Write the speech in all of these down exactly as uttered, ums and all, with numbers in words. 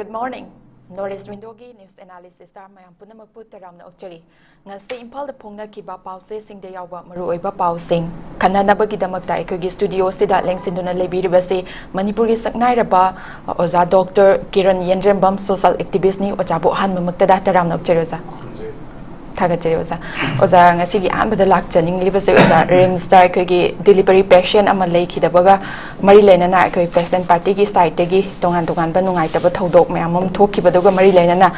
Good morning. North East Windowꯒꯤ news analysisꯇ ꯃꯌꯥꯝ ꯄꯨꯝꯅꯃꯛꯄꯨ ꯇꯔꯥꯝꯅ ꯑꯣꯛꯆꯔꯤ꯫ ꯉꯁꯤ ꯏꯝꯐꯥꯜꯗ ꯐꯣꯡꯅꯈꯤꯕ ꯄꯥꯎꯆꯦꯁꯤꯡꯗ ꯌꯥꯎꯕ ꯃꯔꯨꯑꯣꯏꯕ ꯄꯥꯎꯁꯤꯡ ꯈꯟꯅꯅꯕꯒꯤꯗꯃꯛꯇ ꯑꯩꯈꯣꯏꯒꯤ studioꯁꯤꯗ ꯂꯦꯡꯁꯤꯟꯗꯨꯅ ꯂꯩꯕꯤꯔꯤꯕꯁꯤ ꯃꯅꯤꯄꯨꯔꯒꯤ ꯁꯛꯅꯥꯏꯔꯕ ꯑꯣꯖꯥ ꯗꯣꯛꯇꯔ ꯀꯤꯔꯟ ꯌꯦꯟꯗ꯭ꯔꯦꯝꯕꯝ, social activistꯅꯤ꯫ ꯑꯣꯖꯥꯕꯨ ꯑꯍꯥꯟꯕꯃꯛꯇꯗ ꯇꯔꯥꯝꯅ ꯑꯣꯛꯆꯔꯤ ꯑꯣꯖꯥ꯫ ꯊꯥꯒꯠꯆꯔꯤ ꯑꯣꯖꯥ꯫ ꯑꯣꯖꯥ, ꯉꯁꯤꯒꯤ ꯑꯍꯥꯟꯕꯗ ꯂꯥꯛꯆꯅꯤꯡꯂꯤꯕꯁꯦ ꯑꯣꯖꯥ, RIMSꯇ ꯑꯩꯈꯣꯏꯒꯤ delivery patient ꯑꯃ ꯂꯩꯈꯤꯗꯕꯒ ꯃꯔꯤ ꯂꯩꯅꯅ ꯑꯩꯈꯣꯏ patient partyꯒꯤ sideꯇꯒꯤ ꯇꯣꯉꯥꯟ ꯇꯣꯉꯥꯟꯕ ꯅꯨꯡꯉꯥꯏꯇꯕ ꯊꯧꯗꯣꯛ ꯃꯌꯥꯝ ꯑꯃ ꯊꯣꯛꯈꯤꯕꯗꯨꯒ ꯃꯔꯤ ꯂꯩꯅꯅ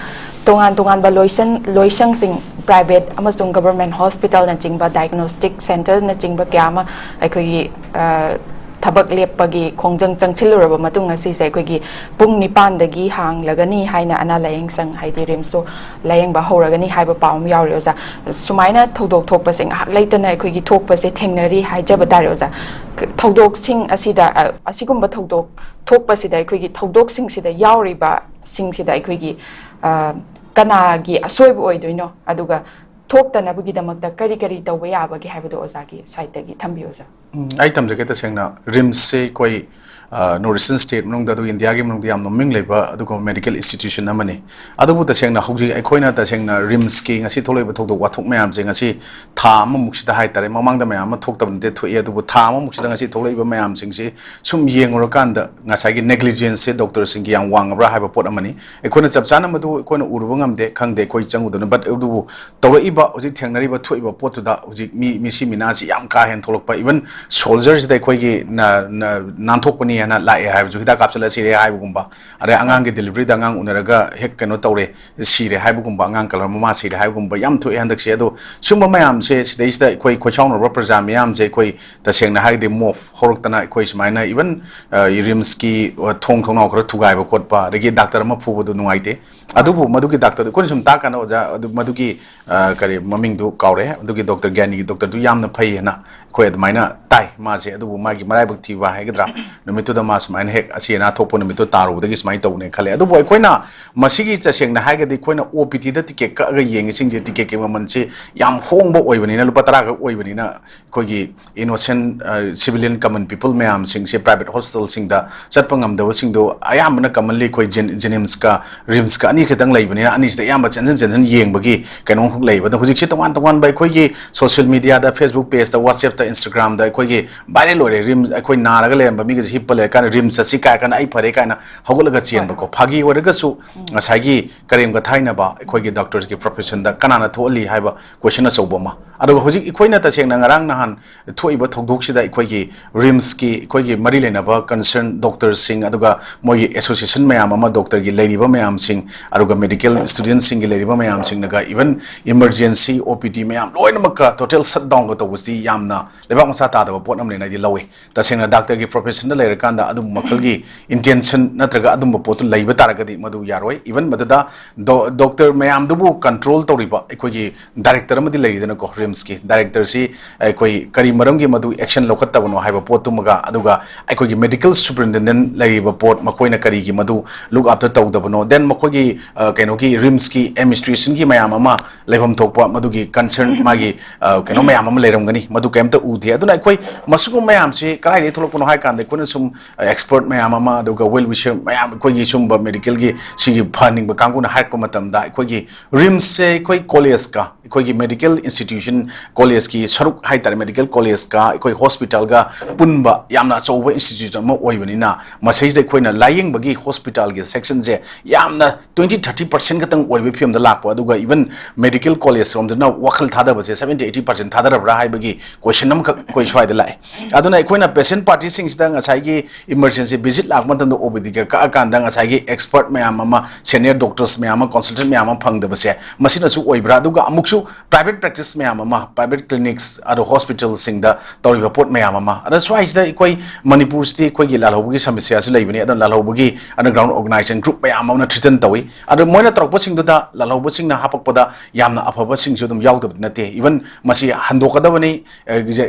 ꯇꯣꯉꯥꯟ ꯇꯣꯉꯥꯟꯕ ꯂꯣꯏꯁꯪ, ꯂꯣꯏꯁꯪꯁꯤꯡ, private ꯑꯃꯁꯨꯡ government hospitalꯅꯆꯤꯡꯕ, diagnostic centreꯅꯆꯤꯡꯕ ꯀꯌꯥ ꯑꯃ ꯑꯩꯈꯣꯏꯒꯤ, ꯑ, ꯊꯕꯛ ꯂꯦꯞꯄꯒꯤ ꯈꯣꯡꯖꯪ ꯆꯪꯁꯤꯜꯂꯨꯔꯕ ꯃꯇꯨꯡ ꯉꯁꯤꯁꯦ ꯑꯩꯈꯣꯏꯒꯤ ꯄꯨꯡ ꯅꯤꯄꯥꯟꯗꯒꯤ ꯍꯥꯡꯂꯒꯅꯤ ꯍꯥꯏꯅ ꯑꯅꯥ ꯂꯥꯌꯦꯡ ꯁꯪ, ꯍꯥꯏꯗꯤ RIMSꯇꯣ ꯂꯥꯌꯦꯡꯕ ꯍꯧꯔꯒꯅꯤ ꯍꯥꯏꯕ ꯄꯥꯎ ꯑꯃ ꯌꯥꯎꯔꯤ ꯑꯣꯖꯥ꯫ ꯁꯨꯃꯥꯏꯅ ꯊꯧꯗꯣꯛ ꯊꯣꯛꯄꯁꯦ ꯉꯥꯏꯍꯥꯛ ꯂꯩꯇꯅ ꯑꯩꯈꯣꯏꯒꯤ ꯊꯣꯛꯄꯁꯦ ꯊꯦꯡꯅꯔꯤ ꯍꯥꯏꯖꯕ ꯇꯥꯔꯦ ꯑꯣꯖꯥ꯫ ꯊꯧꯗꯣꯛꯁꯤꯡ ꯑꯁꯤꯗ, ꯑ, ꯑꯁꯤꯒꯨꯝꯕ ꯊꯧꯗꯣꯛ ꯊꯣꯛꯄꯁꯤꯗ ꯑꯩꯈꯣꯏꯒꯤ ꯊꯧꯗꯣꯛꯁꯤꯡꯁꯤꯗ ꯌꯥꯎꯔꯤꯕꯁꯤꯡꯁꯤꯗ ꯑꯩꯈꯣꯏꯒꯤ, ꯑ, ꯀꯅꯥꯒꯤ ꯑꯁꯣꯏꯕ ꯑꯣꯏꯗꯣꯏꯅꯣ? ꯑꯗꯨꯒ ꯊꯣꯛꯇꯅꯕꯒꯤꯗꯃꯛꯇ ꯀꯔꯤ ꯀꯔꯤ ꯇꯧꯕ ꯌꯥꯕꯒꯦ ꯍꯥꯏꯕꯗꯣ ꯑꯣꯖꯥꯒꯤ sideꯇꯒꯤ ꯊꯝꯕꯤꯌꯨ ꯑꯣꯖꯥ꯫ ꯎꯝ, ꯑꯩ ꯊꯝꯖꯒꯦ꯫ ꯇꯁꯦꯡꯅ RIMSꯁꯦ ꯑꯩꯈꯣꯏ, ꯑ, North Eastern state ꯃꯅꯨꯡꯗ, ꯑꯗꯨꯒ ꯏꯟꯗꯤꯌꯥꯒꯤ ꯃꯅꯨꯡꯗ ꯌꯥꯝꯅ ꯃꯃꯤꯡ ꯂꯩꯕ ꯑꯗꯨꯒꯨꯝꯕ medical institution ꯑꯃꯅꯤ꯫ ꯑꯗꯨꯕꯨ ꯇꯁꯦꯡꯅ ꯍꯧꯖꯤꯛ ꯑꯩꯈꯣꯏꯅ ꯇꯁꯦꯡꯅ RIMSꯀꯤ ꯉꯁꯤ ꯊꯣꯛꯂꯛꯏꯕ ꯊꯧꯗꯣꯛ ꯋꯥꯊꯣꯛ ꯃꯌꯥꯝꯁꯦ ꯉꯁꯤ ꯊꯥ ꯑꯃꯃꯨꯛꯁꯤꯗ ꯍꯥꯏꯇꯥꯔꯦ, ꯃꯃꯥꯡꯗ ꯃꯌꯥꯝ ꯑꯃ ꯊꯣꯛꯇꯕ ꯅꯠꯇꯦ, ꯊꯣꯛꯏ꯫ ꯑꯗꯨꯕꯨ ꯊꯥ ꯑꯃꯃꯨꯛꯁꯤꯗ ꯉꯁꯤ ꯊꯣꯛꯂꯛꯏꯕ ꯃꯌꯥꯝꯁꯤꯡꯁꯤ ꯁꯨꯝ ꯌꯦꯡꯉꯨꯔꯀꯥꯟꯗ ꯉꯁꯥꯏꯒꯤ negligenceꯁꯦ doctorꯁꯤꯡꯒꯤ ꯌꯥꯝ ꯋꯥꯡꯉꯕ꯭ꯔꯥ ꯍꯥꯏꯕ ꯄꯣꯠ ꯑꯃꯅꯤ꯫ ꯑꯩꯈꯣꯏꯅ ꯆꯞ ꯆꯥꯅ ꯃꯗꯨ ꯑꯩꯈꯣꯏꯅ ꯎꯔꯨꯕ ꯉꯝꯗꯦ, ꯈꯪꯗꯦ, ꯑꯩꯈꯣꯏ ꯆꯪꯉꯨꯗꯕꯅꯤ꯫ But ꯑꯗꯨꯕꯨ ꯇꯧꯔꯛꯏꯕ, ꯍꯧꯖꯤꯛ ꯊꯦꯡꯅꯔꯤꯕ, ꯊꯣꯛꯏꯕ ꯄꯣꯠꯇꯨꯗ ꯍꯧꯖꯤꯛ ꯃꯤ, ꯃꯤꯁꯤ ꯃꯤꯅꯥꯁꯤ ꯌꯥꯝ ꯀꯥ ꯍꯦꯟꯅ ꯊꯣꯛꯂꯛꯄ, even soldierꯁꯤꯗ ꯑꯩꯈꯣꯏꯒꯤ ꯅ-, ꯅ-, ꯅꯥꯟꯊꯣꯛꯄꯅꯤ ꯍꯥꯏꯅ ꯂꯥꯛꯑꯦ ꯍꯥꯏꯕꯁꯨ, ꯍꯤꯗꯥꯛ ꯀꯥꯞꯁꯤꯜꯂ ꯁꯤꯔꯦ ꯍꯥꯏꯕꯒꯨꯝꯕ, ꯑꯗꯩ ꯑꯉꯥꯡꯒꯤ deliveryꯗ ꯑꯉꯥꯡ ꯎꯅꯔꯒ ꯍꯦꯛ ꯀꯩꯅꯣ ꯇꯧꯔꯦ, ꯁꯤꯔꯦ ꯍꯥꯏꯕꯒꯨꯝꯕ, ꯑꯉꯥꯡ ꯀꯂꯔ ꯃꯃꯥ ꯁꯤꯔꯦ ꯍꯥꯏꯕꯒꯨꯝꯕ ꯌꯥꯝ ꯊꯣꯛꯑꯦ ꯍꯟꯗꯛꯁꯦ꯫ ꯑꯗꯣ ꯁꯨꯝꯕ ꯃꯌꯥꯝꯁꯦ, ꯁꯤꯗꯩꯁꯤꯗ ꯑꯩꯈꯣꯏ ꯈꯣꯏꯁꯥꯎꯅꯔꯕ ꯄ꯭ꯔꯖꯥ ꯃꯤꯌꯥꯝꯁꯦ, ꯑꯩꯈꯣꯏ ꯇꯁꯦꯡꯅ ꯍꯥꯏꯔꯒꯗꯤ mob ꯍꯧꯔꯛꯇꯅ ꯑꯩꯈꯣꯏ ꯁꯨꯃꯥꯏꯅ even, ꯑ, RIMSꯀꯤ, ꯑ, ꯊꯣꯡ ꯊꯣꯡꯅꯥꯎ ꯈꯔ ꯊꯨꯒꯥꯏꯕ ꯈꯣꯠꯄ, ꯑꯗꯒꯤ doctor ꯑꯃ ꯐꯨꯕꯗꯨ ꯅꯨꯡꯉꯥꯏꯇꯦ꯫ ꯑꯗꯨꯕꯨ ꯃꯗꯨꯒꯤ doctorꯗꯨ ꯑꯩꯈꯣꯏꯅ ꯁꯨꯝ ꯇꯥꯛꯀꯥꯟꯗ, ꯑꯣꯖꯥ, ꯑꯗꯨ ꯃꯗꯨꯒꯤ, ꯑ, ꯀꯔꯤ ꯃꯃꯤꯡꯗꯨ ꯀꯥꯎꯔꯦ, ꯑꯗꯨꯒꯤ ꯗꯣꯛꯇꯔ ꯒ꯭ꯌꯥꯅꯤꯒꯤ ꯗꯣꯛꯇꯔꯗꯨ ꯌꯥꯝꯅ ꯐꯩ ꯍꯥꯏꯅ ꯑꯩꯈꯣꯏ ꯑꯗꯨꯃꯥꯏꯅ ꯇꯥꯏ꯫ ꯃꯥꯁꯦ, ꯑꯗꯨꯕꯨ ꯃꯥꯒꯤ ꯃꯔꯥꯏꯕꯛ ꯊꯤꯕ ꯍꯥꯏꯒꯗ꯭ꯔꯥ, ꯅꯨꯃꯤꯠꯇꯨꯗ ꯃꯥ ꯁꯨꯃꯥꯏꯅ ꯍꯦꯛ ꯑꯁꯤ ꯑꯅꯥ ꯊꯣꯛꯄ ꯅꯨꯃꯤꯠꯇꯨ ꯇꯥꯔꯨꯕꯗꯒꯤ ꯁꯨꯃꯥꯏꯅ ꯇꯧꯕꯅꯦ ꯈꯜꯂꯦ꯫ ꯑꯗꯨꯕꯨ ꯑꯩꯈꯣꯏꯅ ꯃꯁꯤꯒꯤ, ꯇꯁꯦꯡꯅ ꯍꯥꯏꯔꯒꯗꯤ, ꯑꯩꯈꯣꯏꯅ ꯑꯣ ꯄꯤ ꯇꯤꯗ ꯇꯤꯀꯦꯠ ꯀꯛꯑꯒ ꯌꯦꯡꯉꯤꯁꯤꯡꯁꯦ, ꯇꯤꯀꯦꯠꯀꯤ ꯃꯃꯜꯁꯤ ꯌꯥꯝ ꯍꯣꯡꯕ ꯑꯣꯏꯕꯅꯤꯅ, ꯂꯨꯄꯥ ꯇꯔꯥ ꯈꯛ ꯑꯣꯏꯕꯅꯤꯅ, ꯑꯩꯈꯣꯏꯒꯤ ꯏꯅꯣꯁꯦꯟ ꯁꯤꯚꯤꯂꯤꯌꯟ ꯀꯃꯟ ꯄꯤꯄꯜ ꯃꯌꯥꯝꯁꯤꯡꯁꯦ, ꯄ꯭ꯔꯥꯏꯚꯦꯠ ꯍꯣꯁꯄꯤꯇꯥꯜꯁꯤꯡꯗ ꯆꯠꯄ ꯉꯝꯗꯕꯁꯤꯡꯗꯣ, ꯑꯌꯥꯝꯕꯅ ꯀꯃꯟꯂꯤ ꯑꯩꯈꯣꯏ ꯖꯦꯅꯤꯝꯁꯀ ꯔꯤꯝꯁꯀ ꯑꯅꯤ ꯈꯛꯇꯪ ꯂꯩꯕꯅꯤꯅ, ꯑꯅꯤꯁꯤꯗ ꯑꯌꯥꯝꯕ ꯆꯦꯟꯁꯤꯟ ꯆꯦꯟꯁꯤꯟ ꯌꯦꯡꯕꯒꯤ ꯀꯩꯅꯣꯝꯈꯛ ꯂꯩꯕ꯫ ꯑꯗꯣ ꯍꯧꯖꯤꯛꯁꯦ ꯇꯣꯉꯥꯟ ꯇꯣꯉꯥꯟꯕ ꯑꯩꯈꯣꯏꯒꯤ ꯁꯣꯁꯤꯌꯦꯜ ꯃꯤꯗꯤꯌꯥꯗ, ꯐꯦꯁꯕꯨꯛ ꯄꯦꯖꯇ, ꯋꯥꯆꯦꯞꯇ, ꯏꯟꯁꯇꯥꯒ꯭ꯔꯥꯝꯗ ꯑꯩꯈꯣꯏꯒꯤ ꯚꯥꯏꯔꯦꯜ ꯑꯣꯏꯔꯦ꯫ ꯔꯤꯝꯁ, ꯑꯩꯈꯣꯏ ꯅꯥꯔꯒ ꯂꯩꯔꯝꯕ ꯃꯤꯒꯁꯦ ꯍꯤꯞꯄ ꯂꯩꯔꯀꯥꯟꯗ ꯔꯤꯝꯁ ꯆꯠꯁꯤ ꯀꯥꯏ ꯀꯥꯟꯗ ꯑꯩ ꯐꯔꯦ ꯀꯥꯏꯅ ꯍꯧꯒꯠꯂꯒ ꯆꯦꯟꯕꯀꯣ꯫ ꯐꯥꯒꯤ ꯑꯣꯏꯔꯒꯁꯨ ꯉꯁꯥꯏꯒꯤ ꯀꯔꯦꯝ ꯀꯊꯥꯏꯅꯕ ꯑꯩꯈꯣꯏꯒꯤ ꯗꯣꯛꯇꯔꯒꯤ ꯄ꯭ꯔꯣꯐꯦꯁꯟꯗ ꯀꯅꯥꯅ ꯊꯣꯛꯍꯜꯂꯤ ꯍꯥꯏꯕ ꯀꯣꯏꯁꯟ ꯑꯆꯧꯕ ꯑꯃ꯫ ꯑꯗꯨꯒ ꯍꯧꯖꯤꯛ ꯑꯩꯈꯣꯏꯅ ꯇꯁꯦꯡꯅ ꯉꯔꯥꯡ ꯅꯍꯥꯟ ꯊꯣꯛꯏꯕ ꯊꯧꯗꯣꯛꯁꯤꯗ ꯑꯩꯈꯣꯏꯒꯤ ꯔꯤꯝꯁꯀꯤ ꯑꯩꯈꯣꯏꯒꯤ ꯃꯔꯤ ꯂꯩꯅꯕ ꯀꯟꯁꯔꯟ ꯗꯣꯛꯇꯔꯁꯤꯡ, ꯑꯗꯨꯒ ꯃꯣꯏꯒꯤ ꯑꯦꯁꯣꯁꯤꯌꯦꯁꯟ ꯃꯌꯥꯝ ꯑꯃ, ꯗꯣꯛꯇꯔꯒꯤ ꯂꯩꯔꯤꯕ ꯃꯌꯥꯝꯁꯤꯡ, ꯑꯗꯨꯒ ꯃꯦꯗꯤꯀꯦꯜ ꯏꯁꯇꯨꯗꯦꯟꯁꯤꯡꯒꯤ ꯂꯩꯔꯤꯕ ꯃꯌꯥꯝꯁꯤꯡꯅꯒ, ꯏꯚꯟ ꯏꯃꯔꯖꯦꯟꯁꯤ, ꯑꯣ ꯄꯤ ꯗꯤ ꯃꯌꯥꯝ ꯂꯣꯏꯅꯃꯛꯀ ꯇꯣꯇꯦꯜ ꯁꯠ ꯗꯥꯎꯟꯒ ꯇꯧꯕꯁꯤꯗꯤ ꯌꯥꯝꯅ ꯂꯩꯕꯥꯛ ꯃꯆꯥ ꯇꯥꯗꯕ ꯄꯣꯠ ꯑꯃꯅꯦꯅ ꯑꯩꯗꯤ ꯂꯧꯏ꯫ ꯇꯁꯦꯡꯅ ꯗꯥꯛꯇꯔꯒꯤ ꯄ꯭ꯔꯣꯐꯦꯁꯟꯗ ꯂꯩꯔꯀꯥꯟꯗ ꯑꯗꯨꯝꯕ ꯃꯈꯜꯒꯤ ꯏꯟꯇꯦꯟꯁꯟ ꯅꯠꯇ꯭ꯔꯒ ꯑꯗꯨꯝꯕ ꯄꯣꯠꯇꯨ ꯂꯩꯕ ꯇꯥꯔꯒꯗꯤ ꯃꯗꯨ ꯌꯥꯔꯣꯏ꯫ ꯏꯚꯟ ꯃꯗꯨꯗ ꯗꯣ-, ꯗꯣꯛꯇꯔ ꯃꯌꯥꯝꯗꯨꯕꯨ ꯀꯟꯇ꯭ꯔꯣꯜ ꯇꯧꯔꯤꯕ ꯑꯩꯈꯣꯏꯒꯤ ꯗꯥꯏꯔꯦꯛꯇꯔ ꯑꯃꯗꯤ ꯂꯩꯔꯤꯗꯅꯀꯣ, ꯔꯤꯝꯁꯀꯤ ꯗꯥꯏꯔꯦꯛꯇꯔꯁꯤ ꯑꯩꯈꯣꯏ ꯀꯔꯤ ꯃꯔꯝꯒꯤ ꯃꯗꯨ ꯑꯦꯛꯁꯟ ꯂꯧꯈꯠꯇꯕꯅꯣ ꯍꯥꯏꯕ ꯄꯣꯠꯇꯨꯃꯒ, ꯑꯗꯨꯒ ꯑꯩꯈꯣꯏꯒꯤ ꯃꯦꯗꯤꯀꯦꯜ ꯁꯨꯄꯔꯤꯟꯇꯦꯟꯗꯦꯟ ꯂꯩꯔꯤꯕ ꯄꯣꯠ, ꯃꯈꯣꯏꯅ ꯀꯔꯤꯒꯤ ꯃꯗꯨ ꯂꯨꯛ ꯑꯥꯐꯇꯔ ꯇꯧꯗꯕꯅꯣ, ꯗꯦꯟ ꯃꯈꯣꯏꯒꯤ, ꯑ, ꯀꯩꯅꯣꯒꯤ ꯔꯤꯝꯁꯀꯤ ꯑꯦꯗꯃꯤꯅꯤꯁꯇ꯭ꯔꯦꯁꯟꯒꯤ ꯃꯌꯥꯝ ꯑꯃ ꯂꯩꯐꯝ ꯊꯣꯛꯄ ꯃꯗꯨꯒꯤ ꯀꯟꯁꯔꯟ ꯃꯥꯒꯤ, ꯑ, ꯀꯩꯅꯣ ꯃꯌꯥꯝ ꯑꯃ ꯂꯩꯔꯝꯒꯅꯤ, ꯃꯗꯨ ꯀꯩꯝꯇ ꯎꯗꯦ꯫ ꯑꯗꯨꯅ ꯑꯩꯈꯣꯏ ꯃꯁꯤꯒꯨꯝꯕ ꯃꯌꯥꯝꯁꯤ ꯀꯗꯥꯏꯗꯒꯤ ꯊꯣꯛꯂꯛꯄꯅꯣ ꯍꯥꯏ ꯀꯥꯟꯗ, ꯑꯩꯈꯣꯏꯅ ꯁꯨꯝ ꯑꯦꯛꯁꯄꯔꯠ ꯃꯌꯥꯝ ꯑꯃ, ꯑꯗꯨꯒ ꯋꯦꯜ ꯋꯤꯁꯔ ꯃꯌꯥꯝ, ꯑꯩꯈꯣꯏꯒꯤ ꯁꯨꯝꯕ ꯃꯦꯗꯤꯀꯦꯜꯒꯤ ꯁꯤꯒꯤ ꯐꯍꯟꯅꯤꯡꯕ ꯀꯥꯡꯕꯨꯅ ꯍꯥꯏꯔꯛꯄ ꯃꯇꯝꯗ, ꯑꯩꯈꯣꯏꯒꯤ ꯔꯤꯝꯁꯁꯦ ꯑꯩꯈꯣꯏ ꯀꯣꯂꯦꯖꯀ, ꯑꯩꯈꯣꯏꯒꯤ ꯃꯦꯗꯤꯀꯦꯜ ꯏꯟꯁꯇꯤꯇ꯭ꯌꯨꯁꯟ, ꯀꯣꯂꯦꯖꯀꯤ ꯁꯔꯨꯛ ꯍꯥꯏꯇꯥꯔꯦ, ꯃꯦꯗꯤꯀꯦꯜ ꯀꯣꯂꯦꯖꯀ ꯑꯩꯈꯣꯏ ꯍꯣꯁꯄꯤꯇꯥꯜꯒ ꯄꯨꯟꯕ ꯌꯥꯝꯅ ꯑꯆꯧꯕ ꯏꯟꯁꯇꯤꯇ꯭ꯌꯨꯁꯟ ꯑꯃ ꯑꯣꯏꯕꯅꯤꯅ, ꯃꯁꯤꯗꯩꯁꯤꯗ ꯑꯩꯈꯣꯏꯅ ꯂꯥꯏꯌꯦꯡꯕꯒꯤ ꯍꯣꯁꯄꯤꯇꯥꯜꯒꯤ ꯁꯦꯛꯁꯟꯁꯦ ꯌꯥꯝꯅ ꯇ꯭ꯋꯦꯟꯇꯤ ꯊꯥꯔꯇꯤ ꯄꯥꯔꯁꯦꯟ ꯈꯛꯇꯪ ꯑꯣꯏꯕꯒꯤ ꯐꯤꯕꯝꯗ ꯂꯥꯛꯄ, ꯑꯗꯨꯒ ꯏꯚꯟ ꯃꯦꯗꯤꯀꯦꯜ ꯀꯣꯂꯦꯖ ꯔꯣꯝꯗꯅ ꯋꯥꯈꯜ ꯊꯥꯗꯕꯁꯦ ꯁꯕꯦꯟꯇꯤ ꯑꯩꯠꯇꯤ ꯄꯥꯔꯁꯦꯟ ꯊꯥꯗꯔꯕ꯭ꯔꯥ ꯍꯥꯏꯕꯒꯤ ꯀꯣꯏꯁꯟ ꯑꯃꯈꯛ ꯑꯩꯈꯣꯏ ꯁ꯭ꯋꯥꯏꯗ ꯂꯥꯛꯑꯦ꯫ ꯑꯗꯨꯅ ꯑꯩꯈꯣꯏꯅ ꯄꯦꯁꯦꯟ ꯄꯥꯔꯇꯤꯁꯤꯡꯁꯤꯗ ꯉꯁꯥꯏꯒꯤ ꯏꯃꯔꯖꯦꯟꯁꯤ ꯚꯤꯖꯤꯠ ꯂꯥꯛꯄ ꯃꯇꯝꯗ ꯑꯣ ꯄꯤ ꯗꯤꯒ ꯀꯛꯑꯀꯥꯟꯗ ꯉꯁꯥꯏꯒꯤ ꯑꯦꯛꯁꯄꯔꯠ ꯃꯌꯥꯝ ꯑꯃ, ꯁꯦꯅꯤꯌꯔ ꯗꯣꯛꯇꯔꯁ ꯃꯌꯥꯝ ꯑꯃ, ꯀꯟꯁꯜꯇꯦꯟ ꯃꯌꯥꯝ ꯑꯃ ꯐꯪꯗꯕꯁꯦ ꯃꯁꯤꯅꯁꯨ ꯑꯣꯏꯕ꯭ꯔꯥ? ꯑꯗꯨꯒ ꯑꯃꯨꯛꯁꯨ ꯄ꯭ꯔꯥꯏꯚꯦꯠ ꯄ꯭ꯔꯦꯛꯇꯤꯁ ꯃꯌꯥꯝ ꯑꯃ, ꯄ꯭ꯔꯥꯏꯚꯦꯠ ꯀ꯭ꯂꯤꯅꯤꯛꯁ, ꯑꯗꯣ ꯍꯣꯁꯄꯤꯇꯥꯜꯁꯤꯡꯗ ꯇꯧꯔꯤꯕ ꯄꯣꯠ ꯃꯌꯥꯝ ꯑꯃ꯫ ꯑꯗ ꯁ꯭ꯋꯥꯏꯁꯤꯗ ꯑꯩꯈꯣꯏ ꯃꯅꯤꯄꯨꯔꯁꯤꯗꯤ ꯑꯩꯈꯣꯏꯒꯤ ꯂꯥꯜꯍꯧꯕꯒꯤ ꯁꯃꯁ꯭ꯌꯥꯁꯨ ꯂꯩꯕꯅꯤ꯫ ꯑꯗꯨꯅ ꯂꯥꯜꯍꯧꯕꯒꯤ ꯑꯟꯗꯔꯒ꯭ꯔꯥꯎꯟ ꯑꯣꯔꯒꯅꯥꯏꯖꯦꯁꯟ ꯒ꯭ꯔꯨꯞ ꯃꯌꯥꯝ ꯑꯃꯅ ꯊ꯭ꯔꯤꯇꯟ ꯇꯧꯏ꯫ ꯑꯗꯣ ꯃꯣꯏꯅ ꯇꯧꯔꯛꯄꯁꯤꯡꯗꯨꯗ ꯂꯥꯜꯍꯧꯕꯁꯤꯡꯅ ꯍꯥꯄꯛꯄꯗ ꯌꯥꯝꯅ ꯑꯐꯕ ꯁꯤꯡꯁꯨ ꯑꯗꯨꯝ ꯌꯥꯎꯗꯕꯗꯤ ꯅꯠꯇꯦ꯫ Even ꯃꯁꯤ ꯍꯟꯗꯣꯛꯀꯗꯕꯅꯤ,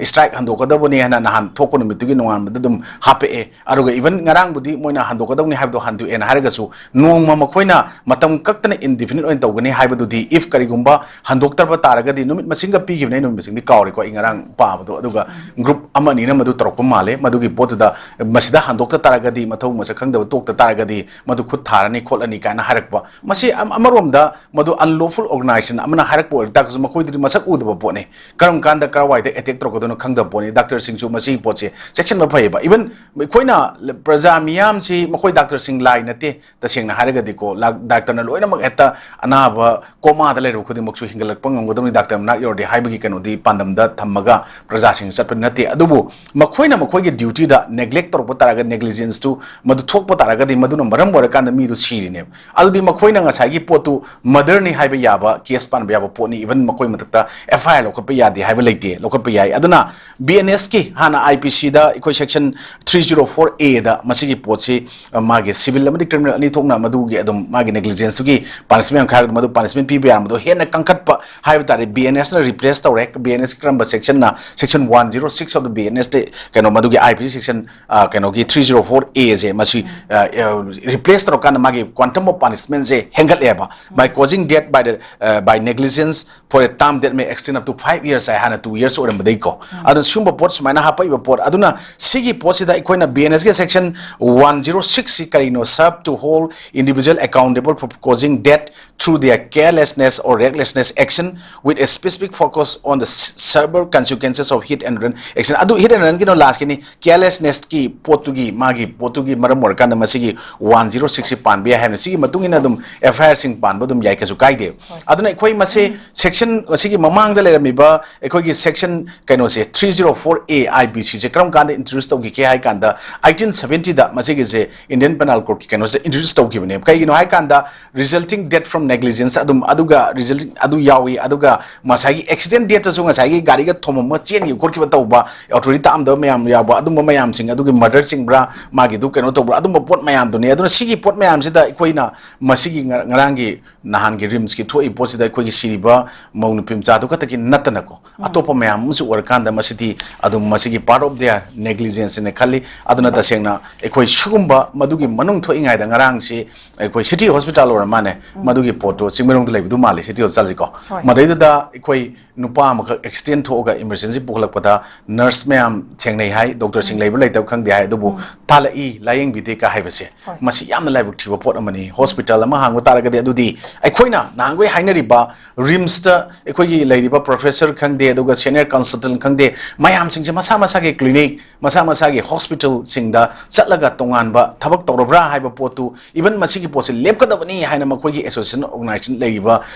strike ꯍꯟꯗꯣꯛꯀꯗꯕꯅꯤ ꯍꯥꯏꯅ ꯅꯍꯥꯟ ꯊꯣꯛꯄ ꯅꯨꯃꯤꯠꯇꯨꯒꯤ ꯅꯣꯡꯉꯥꯟꯕꯗ ꯑꯗꯨꯝ ꯍꯥꯞꯄꯛꯑꯦ꯫ ꯑꯗꯨꯒ even ꯉꯔꯥꯡꯕꯨꯗꯤ ꯃꯣꯏꯅ ꯍꯟꯗꯣꯛꯀꯗꯕꯅꯤ ꯍꯥꯏꯕꯗꯣ ꯍꯟꯗꯣꯛꯑꯦꯅ ꯍꯥꯏꯔꯒꯁꯨ, ꯅꯣꯡꯃ ꯃꯈꯣꯏꯅ ꯃꯇꯝ ꯀꯛꯇꯅ indefinite ꯑꯣꯏꯅ ꯇꯧꯒꯅꯤ ꯍꯥꯏꯕꯗꯨꯗꯤ, if ꯀꯔꯤꯒꯨꯝꯕ ꯍꯟꯗꯣꯛꯇꯕ ꯇꯥꯔꯒꯗꯤ, ꯅꯨꯃꯤꯠ ꯃꯁꯤꯡꯒ ꯄꯤꯈꯤꯕꯅꯦ, ꯑꯩ ꯅꯨꯃꯤꯠ ꯃꯁꯤꯡꯗꯤ ꯀꯥꯎꯔꯦꯀꯣ, ꯑꯩ ꯉꯔꯥꯡ ꯄꯥꯕꯗꯣ꯫ ꯑꯗꯨꯒ group ꯑꯃ ꯑꯅꯤꯅ ꯃꯗꯨ ꯇꯧꯔꯛꯄ ꯃꯥꯜꯂꯦ꯫ ꯃꯗꯨꯒꯤ ꯄꯣꯠꯇꯨꯗ ꯃꯁꯤꯗ ꯍꯟꯗꯣꯛꯇ ꯇꯥꯔꯒꯗꯤ, ꯃꯊꯧ ꯃꯁꯛ ꯈꯪꯗꯕ ꯇꯣꯛꯇ ꯇꯥꯔꯒꯗꯤ ꯃꯗꯨ ꯈꯨꯠ ꯊꯥꯔꯅꯤ ꯈꯣꯠꯂꯅꯤ ꯀꯥꯏꯅ ꯍꯥꯏꯔꯛꯄ꯫ ꯃꯁꯤ ꯑꯃꯔꯣꯝꯗ ꯃꯗꯨ unlawful organization ꯑꯃꯅ ꯍꯥꯏꯔꯛꯄ ꯑꯣꯏꯔ ꯇꯥꯔꯒꯁꯨ, ꯃꯈꯣꯏꯗꯗꯤ ꯃꯁꯛ ꯎꯗꯕ ꯄꯣꯠꯅꯤ꯫ ꯀꯔꯝ ꯀꯥꯟꯗ ꯀꯔꯋꯥꯏꯗ attack ꯇꯧꯔꯛꯀꯗꯣꯏꯅꯣ ꯈꯪꯗꯕ ꯄꯣꯠꯅꯤ꯫ ꯗꯥꯛꯇꯔꯁꯤꯡꯁꯨ ꯃꯁꯤꯒꯤ ꯄꯣꯠꯁꯦ ꯆꯦꯛꯁꯤꯟꯕ ꯐꯩꯌꯦꯕ꯫ Even ꯑꯩꯈꯣꯏꯅ ꯄ꯭ꯔꯖꯥ ꯃꯤꯌꯥꯝꯁꯤ, ꯃꯈꯣꯏ ꯗꯥꯛꯇꯔꯁꯤꯡ ꯂꯥꯏ ꯅꯠꯇꯦ, ꯇꯁꯦꯡꯅ ꯍꯥꯏꯔꯒꯗꯤꯀꯣ, ꯗꯥꯛꯇꯔꯅ ꯂꯣꯏꯅꯃꯛ ꯍꯦꯛꯇ ꯑꯅꯥꯕ ꯀꯣꯃꯥꯗ ꯂꯩꯔꯕ ꯈꯨꯗꯤꯡꯃꯛꯁꯨ ꯍꯤꯡꯒꯠꯂꯛꯄ ꯉꯝꯒꯗꯕꯅꯤ ꯗꯥꯛꯇꯔ ꯃꯅꯥꯛ ꯌꯧꯔꯗꯤ ꯍꯥꯏꯕꯒꯤ ꯀꯩꯅꯣꯗꯤ ꯄꯥꯟꯗꯝꯗ ꯊꯝꯃꯒ ꯄ꯭ꯔꯖꯥꯁꯤꯡ ꯆꯠꯄ ꯅꯠꯇꯦ꯫ ꯑꯗꯨꯕꯨ ꯃꯈꯣꯏꯅ ꯃꯈꯣꯏꯒꯤ duty ꯗ neglect ꯇꯧꯔꯛꯄ ꯇꯥꯔꯒꯗꯤ, negligence ꯇꯨ ꯃꯗꯨ ꯊꯣꯛꯄ ꯇꯥꯔꯒꯗꯤ, ꯃꯗꯨꯅ ꯃꯔꯝ ꯑꯣꯏꯔꯀꯥꯟꯗ ꯃꯤꯗꯨ ꯁꯤꯔꯤꯅꯦꯕ꯫ ꯑꯗꯨꯗꯤ ꯃꯈꯣꯏꯅ ꯉꯁꯥꯏꯒꯤ ꯄꯣꯠꯇꯨ murder ꯅꯤ ꯍꯥꯏꯕ ꯌꯥꯕ case ꯄꯥꯟꯕ ꯌꯥꯕ ꯄꯣꯠꯅꯤ꯫ Even ꯃꯈꯣꯏ ꯃꯊꯛꯇ F I R ꯂꯧꯈꯠꯄ ꯌꯥꯗꯦ ꯍꯥꯏꯕ ꯂꯩꯇꯦ, ꯂꯧꯈꯠꯄ ꯌꯥꯏ꯫ ꯑꯗꯨꯅ B N S ꯀꯤ ꯍꯥꯟꯅ I P C ꯗ ꯑꯩꯈꯣꯏ section three zero four A ꯗ ꯃꯁꯤꯒꯤ ꯄꯣꯠꯁꯤ, ꯑ, ꯃꯥꯒꯤ civil ꯑꯃꯗꯤ criminal ꯑꯅꯤ ꯊꯣꯛꯅ ꯃꯗꯨꯒꯤ ꯑꯗꯨꯝ ꯃꯥꯒꯤ negligence ꯇꯨꯒꯤ punishment ꯈꯥꯏꯔꯒ ꯃꯗꯨ punishment ꯄꯤꯕ ꯌꯥꯔꯝꯕꯗꯣ ꯍꯦꯟꯅ ꯀꯟꯈꯠꯄ ꯍꯥꯏꯕ ꯇꯥꯔꯦ꯫ B N S ꯅ replace ꯇꯧꯔꯦ꯫ B N S ꯀꯔꯝꯕ section ꯅ? Section one zero six of the B N S ꯇ, ꯀꯩꯅꯣ, ꯃꯗꯨꯒꯤ I P C section, ꯑ, ꯀꯩꯅꯣꯒꯤ three zero four A ꯁꯦ, ꯃꯁꯤ, ꯑ, ꯑ, replace ꯇꯧꯔꯀꯥꯟꯗ ꯃꯥꯒꯤ quantum of punishment say ꯍꯦꯟꯒꯠꯂꯦꯕ꯫ By causing death by the, ꯑ, by negligence for a term that may extend up to five years ꯍꯥꯏ, ꯍꯥꯟꯅ two years ꯑꯣꯏꯔꯝꯕꯗꯒꯤꯀꯣ꯫ ꯑꯗꯨꯅ ꯁꯤꯒꯨꯝꯕ ꯄꯣꯠ ꯁꯨꯃꯥꯏꯅ ꯍꯥꯞꯄꯛꯏꯕ ꯄꯣꯠ, ꯑꯗꯨꯅ ꯁꯤꯒꯤ ꯄꯣꯠꯁꯤꯗ ꯑꯩꯈꯣꯏꯅ B N S ꯀꯤ section one zero six ꯁꯤ ꯀꯔꯤꯅꯣ? Serve to hold individual accountable for causing death through their carelessness or recklessness action with a specific focus on the s-, severe consequences of hit and run action. ꯑꯗꯨ hit and run ꯒꯤꯅꯣ last ꯀꯤꯅꯤ, carelessness ꯀꯤ ꯄꯣꯠꯇꯨꯒꯤ, ꯃꯥꯒꯤ ꯄꯣꯠꯇꯨꯒꯤ ꯃꯔꯝ ꯑꯣꯏꯔꯀꯥꯟꯗ ꯃꯁꯤꯒꯤ one zero six ꯁꯤ ꯄꯥꯟꯕ ꯌꯥꯏ ꯍꯥꯏꯕꯅꯤ꯫ ꯁꯤꯒꯤ ꯃꯇꯨꯡ ꯏꯟꯅ ꯑꯗꯨꯝ F I R ꯁꯤꯡ ꯄꯥꯟꯕ ꯑꯗꯨꯝ ꯌꯥꯏ, ꯀꯩꯁꯨ ꯀꯥꯏꯗꯦ꯫ ꯑꯗꯨꯅ ꯑꯩꯈꯣꯏ ꯃꯁꯤ section, ꯑꯁꯤꯒꯤ ꯃꯃꯥꯡꯗ ꯂꯩꯔꯝꯃꯤꯕ ꯑꯩꯈꯣꯏꯒꯤ section ꯀꯩꯅꯣꯁꯦ, three zero four A I P C ꯁꯦ ꯀꯔꯝ ꯀꯥꯟꯗ introduce ꯇꯧꯈꯤꯒꯦ ꯍꯥꯏ ꯀꯥꯟꯗ, eighteen seventy ꯗ ꯃꯁꯤꯒꯤꯁꯦ Indian Penal Code ꯀꯤ ꯀꯩꯅꯣꯁꯤꯗ introduce ꯇꯧꯈꯤꯕꯅꯦꯕ꯫ ꯀꯩꯒꯤꯅꯣ ꯍꯥꯏ ꯀꯥꯟꯗ, resulting death from negligence ꯑꯗꯨꯝ, ꯑꯗꯨꯒ resulting ꯑꯗꯨ ꯌꯥꯎꯏ, ꯑꯗꯨꯒ ꯉꯁꯥꯏꯒꯤ accident death ꯇꯁꯨ ꯉꯁꯥꯏꯒꯤ ꯒꯥꯔꯤꯒ ꯊꯣꯝꯃꯝꯃꯒ ꯆꯦꯟꯈꯤꯕ ꯈꯣꯠꯈꯤꯕ ꯇꯧꯕ, authority ꯇꯥꯛꯑꯝꯗꯕ ꯃꯌꯥꯝ ꯌꯥꯎꯕ, ꯑꯗꯨꯝꯕ ꯃꯌꯥꯝꯁꯤꯡ ꯑꯗꯨꯒꯤ murder ꯆꯤꯡꯕ꯭ꯔꯥ, ꯃꯥꯒꯤꯗꯨ ꯀꯩꯅꯣ ꯇꯧꯕ꯭ꯔꯥ, ꯑꯗꯨꯝꯕ ꯄꯣꯠ ꯃꯌꯥꯝꯗꯨꯅꯤ꯫ ꯑꯗꯨꯅ ꯁꯤꯒꯤ ꯄꯣꯠ ꯃꯌꯥꯝꯁꯤꯗ ꯑꯩꯈꯣꯏꯅ ꯃꯁꯤꯒꯤ ꯉ-, ꯉꯔꯥꯡꯒꯤ ꯅꯍꯥꯟꯒꯤ RIMS ꯀꯤ ꯊꯣꯛꯏ ꯄꯣꯠꯁꯤꯗ ꯑꯩꯈꯣꯏꯒꯤ ꯁꯤꯔꯤꯕ ꯃꯧ ꯅꯨꯄꯤ ꯃꯆꯥꯗꯨ ꯈꯛꯇꯒꯤ ꯅꯠꯇꯅꯀꯣ, ꯑꯇꯣꯞꯄ ꯃꯌꯥꯝ ꯑꯃꯁꯨ ꯑꯣꯏꯔꯀꯥꯟꯗ ꯃꯁꯤꯗꯤ ꯑꯗꯨꯝ ꯃꯁꯤꯒꯤ part of their negligence ꯅ ꯈꯜꯂꯤ꯫ ꯑꯗꯨꯅ ꯇꯁꯦꯡꯅ ꯑꯩꯈꯣꯏ ꯁꯤꯒꯨꯝꯕ ꯃꯗꯨꯒꯤ ꯃꯅꯨꯡ ꯊꯣꯛꯏꯉꯩꯗ ꯉꯔꯥꯡꯁꯤ ꯑꯩꯈꯣꯏ city hospital ꯑꯣꯏꯔ ꯃꯥꯅꯦ, ꯃꯗꯨꯒꯤ ꯄꯣꯠꯇꯣ ꯆꯤꯡꯃꯩꯔꯣꯡꯗ ꯂꯩꯕꯗꯨ ꯃꯥꯜꯂꯤ, city hospital ꯀꯣ꯫ ꯍꯣꯏ꯫ ꯃꯗꯩꯗꯨꯗ ꯑꯩꯈꯣꯏ ꯅꯨꯄꯥ ꯑꯃꯈꯛ accident ꯊꯣꯛꯑꯒ emergency ꯄꯨꯈꯠꯂꯛꯄꯗ nurse ꯃꯌꯥꯝ ꯊꯦꯡꯅꯩ ꯍꯥꯏ, doctor ꯁꯤꯡ ꯂꯩꯕ꯭ꯔꯥ ꯂꯩꯇꯕ ꯈꯪꯗꯦ ꯍꯥꯏ, ꯑꯗꯨꯕꯨ ꯇꯥꯜꯂꯛꯏ, ꯂꯥꯌꯦꯡꯕꯤꯗꯦ ꯀ ꯍꯥꯏꯕꯁꯦ꯫ ꯍꯣꯏ꯫ ꯃꯁꯤ ꯌꯥꯝꯅ ꯂꯥꯏꯕꯛ ꯊꯤꯕ ꯄꯣꯠ ꯑꯃꯅꯤ꯫ Hospital ꯑꯃ ꯍꯥꯡꯕ ꯇꯥꯔꯒꯗꯤ ꯑꯗꯨꯗꯤ ꯑꯩꯈꯣꯏꯅ ꯅꯍꯥꯟꯈꯣꯏ ꯍꯥꯏꯅꯔꯤꯕ RIMS ꯇ ꯑꯩꯈꯣꯏꯒꯤ ꯂꯩꯔꯤꯕ professor ꯈꯪꯗꯦ, ꯑꯗꯨꯒ senior consultant ꯈꯪꯗꯦ, ꯃꯌꯥꯝꯁꯤꯡꯁꯦ ꯃꯁꯥ ꯃꯁꯥꯒꯤ clinic, ꯃꯁꯥ ꯃꯁꯥꯒꯤ hospital ꯁꯤꯡꯗ ꯆꯠꯂꯒ ꯇꯣꯉꯥꯟꯕ ꯊꯕꯛ ꯇꯧꯔꯕ꯭ꯔꯥ ꯍꯥꯏꯕ ꯄꯣꯠꯇꯨ, even ꯃꯁꯤꯒꯤ ꯄꯣꯠꯁꯦ ꯂꯦꯞꯀꯗꯕꯅꯤ ꯍꯥꯏꯅ ꯃꯈꯣꯏꯒꯤ association organization ꯂꯩꯔꯤꯕ,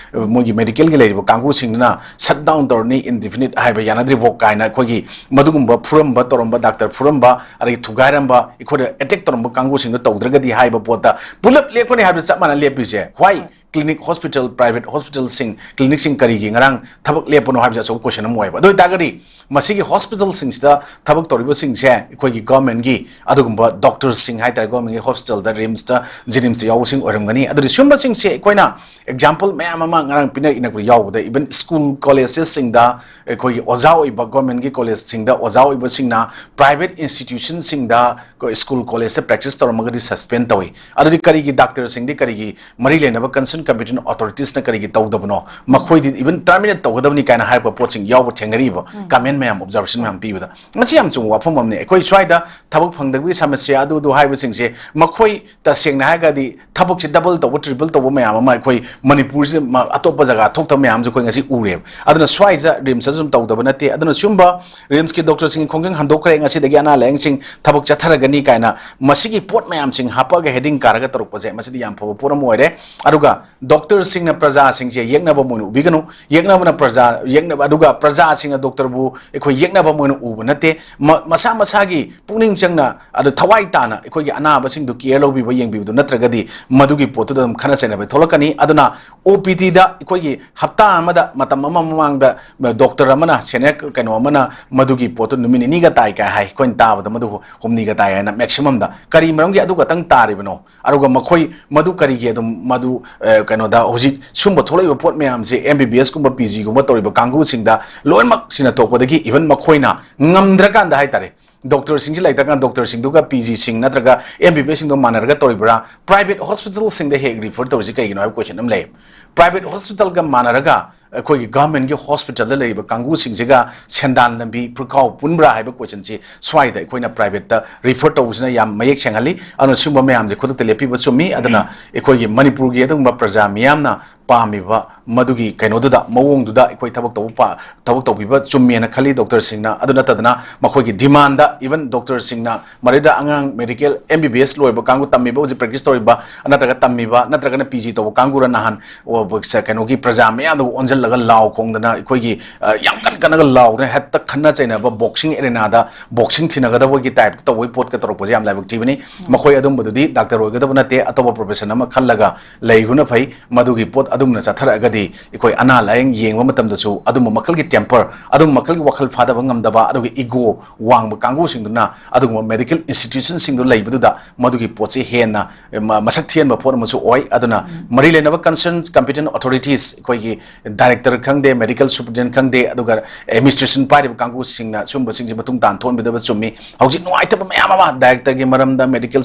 ꯑ, ꯃꯣꯏꯒꯤ medical ꯒꯤ ꯂꯩꯔꯤꯕ ꯀꯥꯡꯕꯨꯁꯤꯡꯗꯨꯅ shut down ꯇꯧꯔꯅꯤ, indefinite ꯍꯥꯏꯕ ꯌꯥꯅꯗ꯭ꯔꯤꯐꯥꯎ ꯀꯥꯏꯅ ꯑꯩꯈꯣꯏꯒꯤ ꯃꯗꯨꯒꯨꯝꯕ ꯐꯨꯔꯝꯕ ꯇꯧꯔꯝꯕ, doctor ꯐꯨꯔꯝꯕ, ꯑꯗꯒꯤ ꯊꯨꯒꯥꯏꯔꯝꯕ, ꯑꯩꯈꯣꯏꯗ attack ꯇꯧꯔꯝꯕ ꯀꯥꯡꯕꯨꯁꯤꯡꯗꯣ ꯇꯧꯗ꯭ꯔꯒꯗꯤ ꯍꯥꯏꯕ ꯄꯣꯠꯇ ꯄꯨꯂꯞ ꯂꯦꯞꯀꯅꯤ ꯍꯥꯏꯕꯗ ꯆꯞ ꯃꯥꯟꯅ ꯂꯦꯞꯄꯤꯁꯦ꯫ Why? Clinic, hospital, private hospital ꯁꯤꯡ, clinic ꯁꯤꯡ ꯀꯔꯤꯒꯤ ꯉꯔꯥꯡ ꯊꯕꯛ ꯂꯦꯞꯄꯅꯣ ꯍꯥꯏꯕꯁꯦ ꯑꯆꯧꯕ question ꯑꯃ ꯑꯣꯏꯌꯦꯕ꯫ ꯑꯗꯨ ꯑꯣꯏꯇꯥꯔꯒꯗꯤ ꯃꯁꯤꯒꯤ hospital ꯁꯤꯡꯁꯤꯗ ꯊꯕꯛ ꯇꯧꯔꯤꯕꯁꯤꯡꯁꯦ ꯑꯩꯈꯣꯏꯒꯤ government ꯒꯤ ꯑꯗꯨꯒꯨꯝꯕ doctor ꯁꯤꯡ ꯍꯥꯏꯇꯥꯔꯦ, government ꯒꯤ hospital ꯗ, RIMS ꯇ, JNIMS ꯇ ꯌꯥꯎꯕꯁꯤꯡ ꯑꯣꯏꯔꯝꯒꯅꯤ꯫ ꯑꯗꯨꯗꯤ ꯁꯤꯒꯨꯝꯕꯁꯤꯡꯁꯦ ꯑꯩꯈꯣꯏꯅ example ꯃꯌꯥꯝ ꯑꯃ ꯉꯔꯥꯡ ꯄꯤꯅꯔꯛꯏ, ꯅꯛꯄꯗ ꯌꯥꯎꯕꯗ, even school colleges ꯁꯤꯡꯗ ꯑꯩꯈꯣꯏꯒꯤ ꯑꯣꯖꯥ ꯑꯣꯏꯕ, government ꯒꯤ college ꯁꯤꯡꯗ ꯑꯣꯖꯥ ꯑꯣꯏꯕꯁꯤꯡꯅ private institution ꯁꯤꯡꯗ, school college ꯇ practice ꯇꯧꯔꯝꯃꯒꯗꯤ suspend ꯇꯧꯏ꯫ ꯑꯗꯨꯗꯤ ꯀꯔꯤꯒꯤ doctor ꯁꯤꯡꯗꯤ ꯀꯔꯤꯒꯤ ꯃꯔꯤ ꯂꯩꯅꯕ concerned competent authorities ꯅ ꯀꯔꯤꯒꯤ ꯇꯧꯗꯕꯅꯣ? ꯃꯈꯣꯏꯗꯤ even terminate ꯇꯧꯒꯗꯕꯅꯤ ꯀꯥꯏꯅ ꯍꯥꯏꯔꯛꯄ ꯄꯣꯠꯁꯤꯡ ꯌꯥꯎꯕ ꯊꯦꯡꯅꯔꯤꯕ, comment ꯃꯌꯥꯝ, observation ꯃꯌꯥꯝ ꯄꯤꯕꯗ꯫ ꯃꯁꯤ ꯌꯥꯝ ꯆꯨꯝꯕ ꯋꯥꯐꯝ ꯑꯃꯅꯤ꯫ ꯑꯩꯈꯣꯏ ꯁ꯭ꯋꯥꯏꯗ ꯊꯕꯛ ꯐꯪꯗꯕꯒꯤ ꯁꯃꯁ꯭ꯌꯥ ꯑꯗꯨ ꯑꯗꯨ ꯍꯥꯏꯕꯁꯤꯡꯁꯦ, ꯃꯈꯣꯏ ꯇꯁꯦꯡꯅ ꯍꯥꯏꯔꯒꯗꯤ ꯊꯕꯛꯁꯦ double ꯇꯧꯕ, triple ꯇꯧꯕ ꯃꯌꯥꯝ ꯑꯃ ꯑꯩꯈꯣꯏ ꯃꯅꯤꯄꯨꯔꯁꯦ ꯃ-, ꯑꯇꯣꯞꯄ ꯖꯒꯥ ꯊꯣꯛꯇꯕ ꯃꯌꯥꯝꯁꯨ ꯑꯩꯈꯣꯏ ꯉꯁꯤ ꯎꯔꯦꯕ꯫ ꯑꯗꯨꯅ ꯁ꯭ꯋꯥꯏꯁꯤꯗ RIMS ꯇꯁꯨ ꯑꯗꯨꯝ ꯇꯧꯗꯕ ꯅꯠꯇꯦ꯫ ꯑꯗꯨꯅ ꯁꯤꯒꯨꯝꯕ RIMS ꯀꯤ doctor ꯁꯤꯡꯒꯤ ꯈꯣꯡꯖꯪ ꯍꯟꯗꯣꯛꯈ꯭ꯔꯦ, ꯉꯁꯤꯗꯒꯤ ꯑꯅꯥ ꯂꯥꯌꯦꯡꯁꯤꯡ ꯊꯕꯛ ꯆꯠꯊꯔꯒꯅꯤ ꯀꯥꯏꯅ ꯃꯁꯤꯒꯤ ꯄꯣꯠ ꯃꯌꯥꯝꯁꯤꯡ ꯍꯥꯞꯄꯒ heading ꯀꯥꯔꯒ ꯇꯧꯔꯛꯄꯁꯦ, ꯃꯁꯤꯗꯤ ꯌꯥꯝ ꯐꯕ ꯄꯣꯠ ꯑꯃ ꯑꯣꯏꯔꯦ꯫ ꯑꯗꯨꯒ doctor ꯁꯤꯡꯅ ꯄ꯭ꯔꯖꯥꯁꯤꯡꯁꯦ ꯌꯦꯛꯅꯕ ꯑꯃ ꯑꯣꯏꯅ ꯎꯕꯤꯒꯅꯨ, ꯌꯦꯛꯅꯕꯅ ꯄ꯭ꯔꯖꯥ ꯌꯦꯛꯅꯕ, ꯑꯗꯨꯒ ꯄ꯭ꯔꯖꯥꯁꯤꯡꯅ doctor ꯕꯨ ꯑꯩꯈꯣꯏ ꯌꯦꯛꯅꯕ ꯑꯃ ꯑꯣꯏꯅ ꯎꯕ ꯅꯠꯇꯦ꯫ ꯃ-, ꯃꯁꯥ ꯃꯁꯥꯒꯤ ꯄꯨꯛꯅꯤꯡ ꯆꯪꯅ, ꯑꯗꯨ ꯊꯋꯥꯏ ꯇꯥꯅ ꯑꯩꯈꯣꯏꯒꯤ ꯑꯅꯥꯕꯁꯤꯡꯗꯨ care ꯂꯧꯕꯤꯕ, ꯌꯦꯡꯕꯤꯕꯗꯨ ꯅꯠꯇ꯭ꯔꯒꯗꯤ ꯃꯗꯨꯒꯤ ꯄꯣꯠꯇꯨꯗ ꯑꯗꯨꯝ ꯈꯠꯅ ꯆꯩꯅꯕ ꯊꯣꯛꯂꯛꯀꯅꯤ꯫ ꯑꯗꯨꯅ OPT ꯗ ꯑꯩꯈꯣꯏꯒꯤ ꯍꯞꯇꯥ ꯑꯃꯗ ꯃꯇꯝ ꯑꯃ ꯃꯃꯥꯡꯗ doctor ꯑꯃꯅ, senior ꯀꯩꯅꯣ ꯑꯃꯅ ꯃꯗꯨꯒꯤ ꯄꯣꯠꯇꯨ ꯅꯨꯃꯤꯠ ꯅꯤꯅꯤꯒ ꯇꯥꯏ ꯀꯥꯏ ꯍꯥꯏ, ꯑꯩꯈꯣꯏꯅ ꯇꯥꯕꯗ ꯃꯗꯨ ꯍꯨꯝꯅꯤꯒ ꯇꯥꯏ ꯍꯥꯏꯅ maximum ꯗ꯫ ꯀꯔꯤ ꯃꯔꯝꯒꯤ ꯑꯗꯨ ꯈꯛꯇꯪ ꯇꯥꯔꯤꯕꯅꯣ? ꯑꯗꯨꯒ ꯃꯈꯣꯏ ꯃꯗꯨ ꯀꯔꯤꯒꯤ ꯑꯗꯨꯝ ꯃꯗꯨ, ꯑ, ꯀꯩꯅꯣꯗ ꯍꯧꯖꯤꯛ ꯁꯨꯝꯕ ꯊꯣꯛꯂꯛꯏꯕ ꯄꯣꯠ ꯃꯌꯥꯝꯁꯦ ꯑꯦꯝ ꯕꯤ ꯕꯤ ꯑꯦꯁ ꯀꯨꯝꯕ ꯄꯤ ꯖꯤꯒꯨꯝꯕ ꯇꯧꯔꯤꯕ ꯀꯥꯡꯕꯨꯁꯤꯡꯗ ꯂꯣꯏꯅꯃꯛ ꯁꯤꯟꯅꯊꯣꯛꯄꯗꯒꯤ even ꯃꯈꯣꯏꯅ ꯉꯝꯗ꯭ꯔꯀꯥꯟꯗ ꯍꯥꯏꯇꯥꯔꯦ, ꯗꯣꯛꯇꯔꯁꯤꯡꯁꯤ ꯂꯩꯇ꯭ꯔꯀꯥꯟꯗ ꯗꯣꯛꯇꯔꯁꯤꯡꯗꯨꯒ ꯄꯤ ꯖꯤꯁꯤꯡ ꯅꯠꯇ꯭ꯔꯒ ꯑꯦꯝ ꯕꯤ ꯕꯤ ꯑꯦꯁꯁꯤꯡꯗꯣ ꯃꯥꯟꯅꯔꯒ ꯇꯧꯔꯤꯕ꯭ꯔꯥ? ꯄ꯭ꯔꯥꯏꯚꯦꯠ ꯍꯣꯁꯄꯤꯇꯥꯜꯁꯤꯡꯗ ꯍꯦꯛ ꯔꯤꯐꯔ ꯇꯧꯔꯤꯁꯤ ꯀꯩꯒꯤꯅꯣ ꯍꯥꯏꯕ ꯀꯣꯏꯁꯟ ꯑꯃ ꯂꯩ꯫ ꯄ꯭ꯔꯥꯏꯚꯦꯠ ꯍꯣꯁꯄꯤꯇꯥꯜꯒ ꯃꯥꯟꯅꯔꯒ ꯑꯩꯈꯣꯏꯒꯤ ꯒꯚꯔꯟꯃꯦꯟꯠꯀꯤ ꯍꯣꯁꯄꯤꯇꯥꯜꯗ ꯂꯩꯔꯤꯕ ꯀꯥꯡꯕꯨꯁꯤꯡꯁꯤꯒ ꯁꯦꯟꯗꯥꯟ ꯂꯝꯕꯤ ꯄꯨꯔꯀꯥꯎ ꯄꯨꯟꯕ꯭ꯔꯥ ꯍꯥꯏꯕ ꯀꯣꯏꯁꯟꯁꯤ ꯁ꯭ꯋꯥꯏꯗ ꯑꯩꯈꯣꯏꯅ ꯄ꯭ꯔꯥꯏꯚꯦꯠꯇ ꯔꯤꯐꯔ ꯇꯧꯕꯁꯤꯅ ꯌꯥꯝ ꯃꯌꯦꯛ ꯁꯦꯡꯍꯜꯂꯤ꯫ ꯑꯗꯨꯅ ꯁꯤꯒꯨꯝꯕ ꯃꯌꯥꯝꯁꯦ ꯈꯨꯗꯛꯇ ꯂꯦꯞꯄꯤꯕ ꯆꯨꯝꯃꯤ꯫ ꯑꯗꯨꯅ ꯑꯩꯈꯣꯏꯒꯤ ꯃꯅꯤꯄꯨꯔꯒꯤ ꯑꯗꯨꯒꯨꯝꯕ ꯄ꯭ꯔꯖꯥ ꯃꯤꯌꯥꯝꯅ ꯄꯥꯝꯃꯤꯕ ꯃꯗꯨꯒꯤ ꯀꯩꯅꯣꯗꯨꯗ, ꯃꯑꯣꯡꯗꯨꯗ ꯑꯩꯈꯣꯏ ꯊꯕꯛ ꯇꯧꯕ ꯄꯥ-, ꯊꯕꯛ ꯇꯧꯕꯤꯕ ꯆꯨꯝꯃꯦꯅ ꯈꯜꯂꯤ ꯗꯣꯛꯇꯔꯁꯤꯡꯅ꯫ ꯑꯗꯨ ꯅꯠꯇꯗꯅ ꯃꯈꯣꯏꯒꯤ ꯗꯤꯃꯥꯟꯗ, even ꯗꯣꯛꯇꯔꯁꯤꯡꯅ ꯃꯗꯩꯗ ꯑꯉꯥꯡ ꯃꯦꯗꯤꯀꯦꯜ ꯑꯦꯝ ꯕꯤ ꯕꯤ ꯑꯦꯁ ꯂꯣꯏꯕ ꯀꯥꯡꯕꯨ, ꯇꯝꯃꯤꯕ, ꯍꯧꯖꯤꯛ ꯄ꯭ꯔꯦꯛꯇꯤꯁ ꯇꯧꯔꯤꯕ ꯅꯠꯇ꯭ꯔꯒ ꯇꯝꯃꯤꯕ ꯅꯠꯇ꯭ꯔꯒꯅ ꯄꯤ ꯖꯤ ꯇꯧꯕ ꯀꯥꯡꯕꯨꯅ ꯅꯍꯥꯟ, ꯑꯣ, ꯀꯩꯅꯣꯒꯤ ꯄ꯭ꯔꯖꯥ ꯃꯌꯥꯝꯗ ꯑꯣꯟꯁꯤꯜꯂꯒ ꯂꯥꯎ ꯈꯣꯡꯗꯅ ꯑꯩꯈꯣꯏꯒꯤ, ꯑ, ꯌꯥꯝ ꯀꯟ ꯀꯟꯅꯒ ꯂꯥꯎꯗꯅ ꯍꯦꯛꯇ ꯈꯠꯅ ꯆꯩꯅꯕ, ꯕꯣꯛꯁꯤꯡ ꯑꯦꯔꯦꯅꯥꯗ ꯕꯣꯛꯁꯤꯡ ꯊꯤꯅꯒꯗꯕꯒꯤ ꯇꯥꯏꯞꯇ ꯇꯧꯕꯒꯤ ꯄꯣꯠꯀ ꯇꯧꯔꯛꯄꯁꯦ ꯌꯥꯝ ꯂꯥꯏꯕꯛ ꯊꯤꯕꯅꯤ꯫ ꯃꯈꯣꯏ ꯑꯗꯨꯝꯕꯗꯨꯗꯤ ꯗꯥꯛꯇꯔ ꯑꯣꯏꯒꯗꯕ ꯅꯠꯇꯦ, ꯑꯇꯣꯞꯄ ꯄ꯭ꯔꯣꯐꯦꯁꯟ ꯑꯃ ꯈꯜꯂꯒ ꯂꯩꯕꯅ ꯐꯩ꯫ ꯃꯗꯨꯒꯤ ꯄꯣꯠ ꯑꯗꯨꯝꯅ ꯆꯠꯊꯔꯛꯑꯒꯗꯤ ꯑꯩꯈꯣꯏ ꯑꯅꯥ ꯂꯥꯏꯌꯦꯡ ꯌꯦꯡꯕ ꯃꯇꯝꯗꯁꯨ ꯑꯗꯨꯝꯕ ꯃꯈꯜꯒꯤ ꯇꯦꯝꯄꯔ, ꯑꯗꯨꯝꯕ ꯃꯈꯜꯒꯤ ꯋꯥꯈꯜ ꯐꯥꯗꯕ ꯉꯝꯗꯕ, ꯑꯗꯨꯒ ꯏꯒꯣ ꯋꯥꯡꯕ ꯀꯥꯡꯕꯨꯁꯤꯡꯗꯨꯅ ꯑꯗꯨꯒꯨꯝꯕ ꯃꯦꯗꯤꯀꯦꯜ ꯏꯟꯁꯇꯤꯇ꯭ꯌꯨꯁꯟꯁꯤꯡꯗꯨ ꯂꯩꯕꯗꯨꯗ ꯃꯗꯨꯒꯤ ꯄꯣꯠꯁꯤ ꯍꯦꯟꯅ, ꯑ, ꯃ-, ꯃꯁꯛ ꯊꯤꯍꯟꯕ ꯄꯣꯠ ꯑꯃꯁꯨ ꯑꯣꯏ꯫ ꯑꯗꯨꯅ ꯃꯔꯤ ꯂꯩꯅꯕ ꯀꯟꯁꯔꯟ ꯀꯝꯄꯤꯇꯦꯟ ꯑꯣꯊꯣꯔꯤꯇꯤꯁ, ꯑꯩꯈꯣꯏꯒꯤ ꯗꯥꯏꯔꯦꯛꯇꯔ ꯈꯪꯗꯦ, ꯃꯦꯗꯤꯀꯦꯜ ꯁꯨꯄꯔꯤꯟꯇꯦꯟꯗꯦꯟꯠ ꯈꯪꯗꯦ, ꯑꯗꯨꯒ ꯑꯦꯗꯃꯤꯅꯤꯁꯇ꯭ꯔꯦꯁꯟ ꯄꯥꯏꯔꯤꯕ ꯀꯥꯡꯕꯨꯁꯤꯡꯅ ꯁꯨꯝꯕꯁꯤꯡꯁꯦ ꯃꯇꯨꯡ ꯇꯥꯅ ꯊꯣꯛꯍꯟꯕꯤꯗꯕ ꯆꯨꯝꯃꯤ꯫ ꯍꯧꯖꯤꯛ ꯅꯨꯡꯉꯥꯏꯇꯕ ꯃꯌꯥꯝ ꯑꯃ ꯗꯥꯏꯔꯦꯛꯇꯔꯒꯤ ꯃꯔꯝꯗ, ꯃꯦꯗꯤꯀꯦꯜ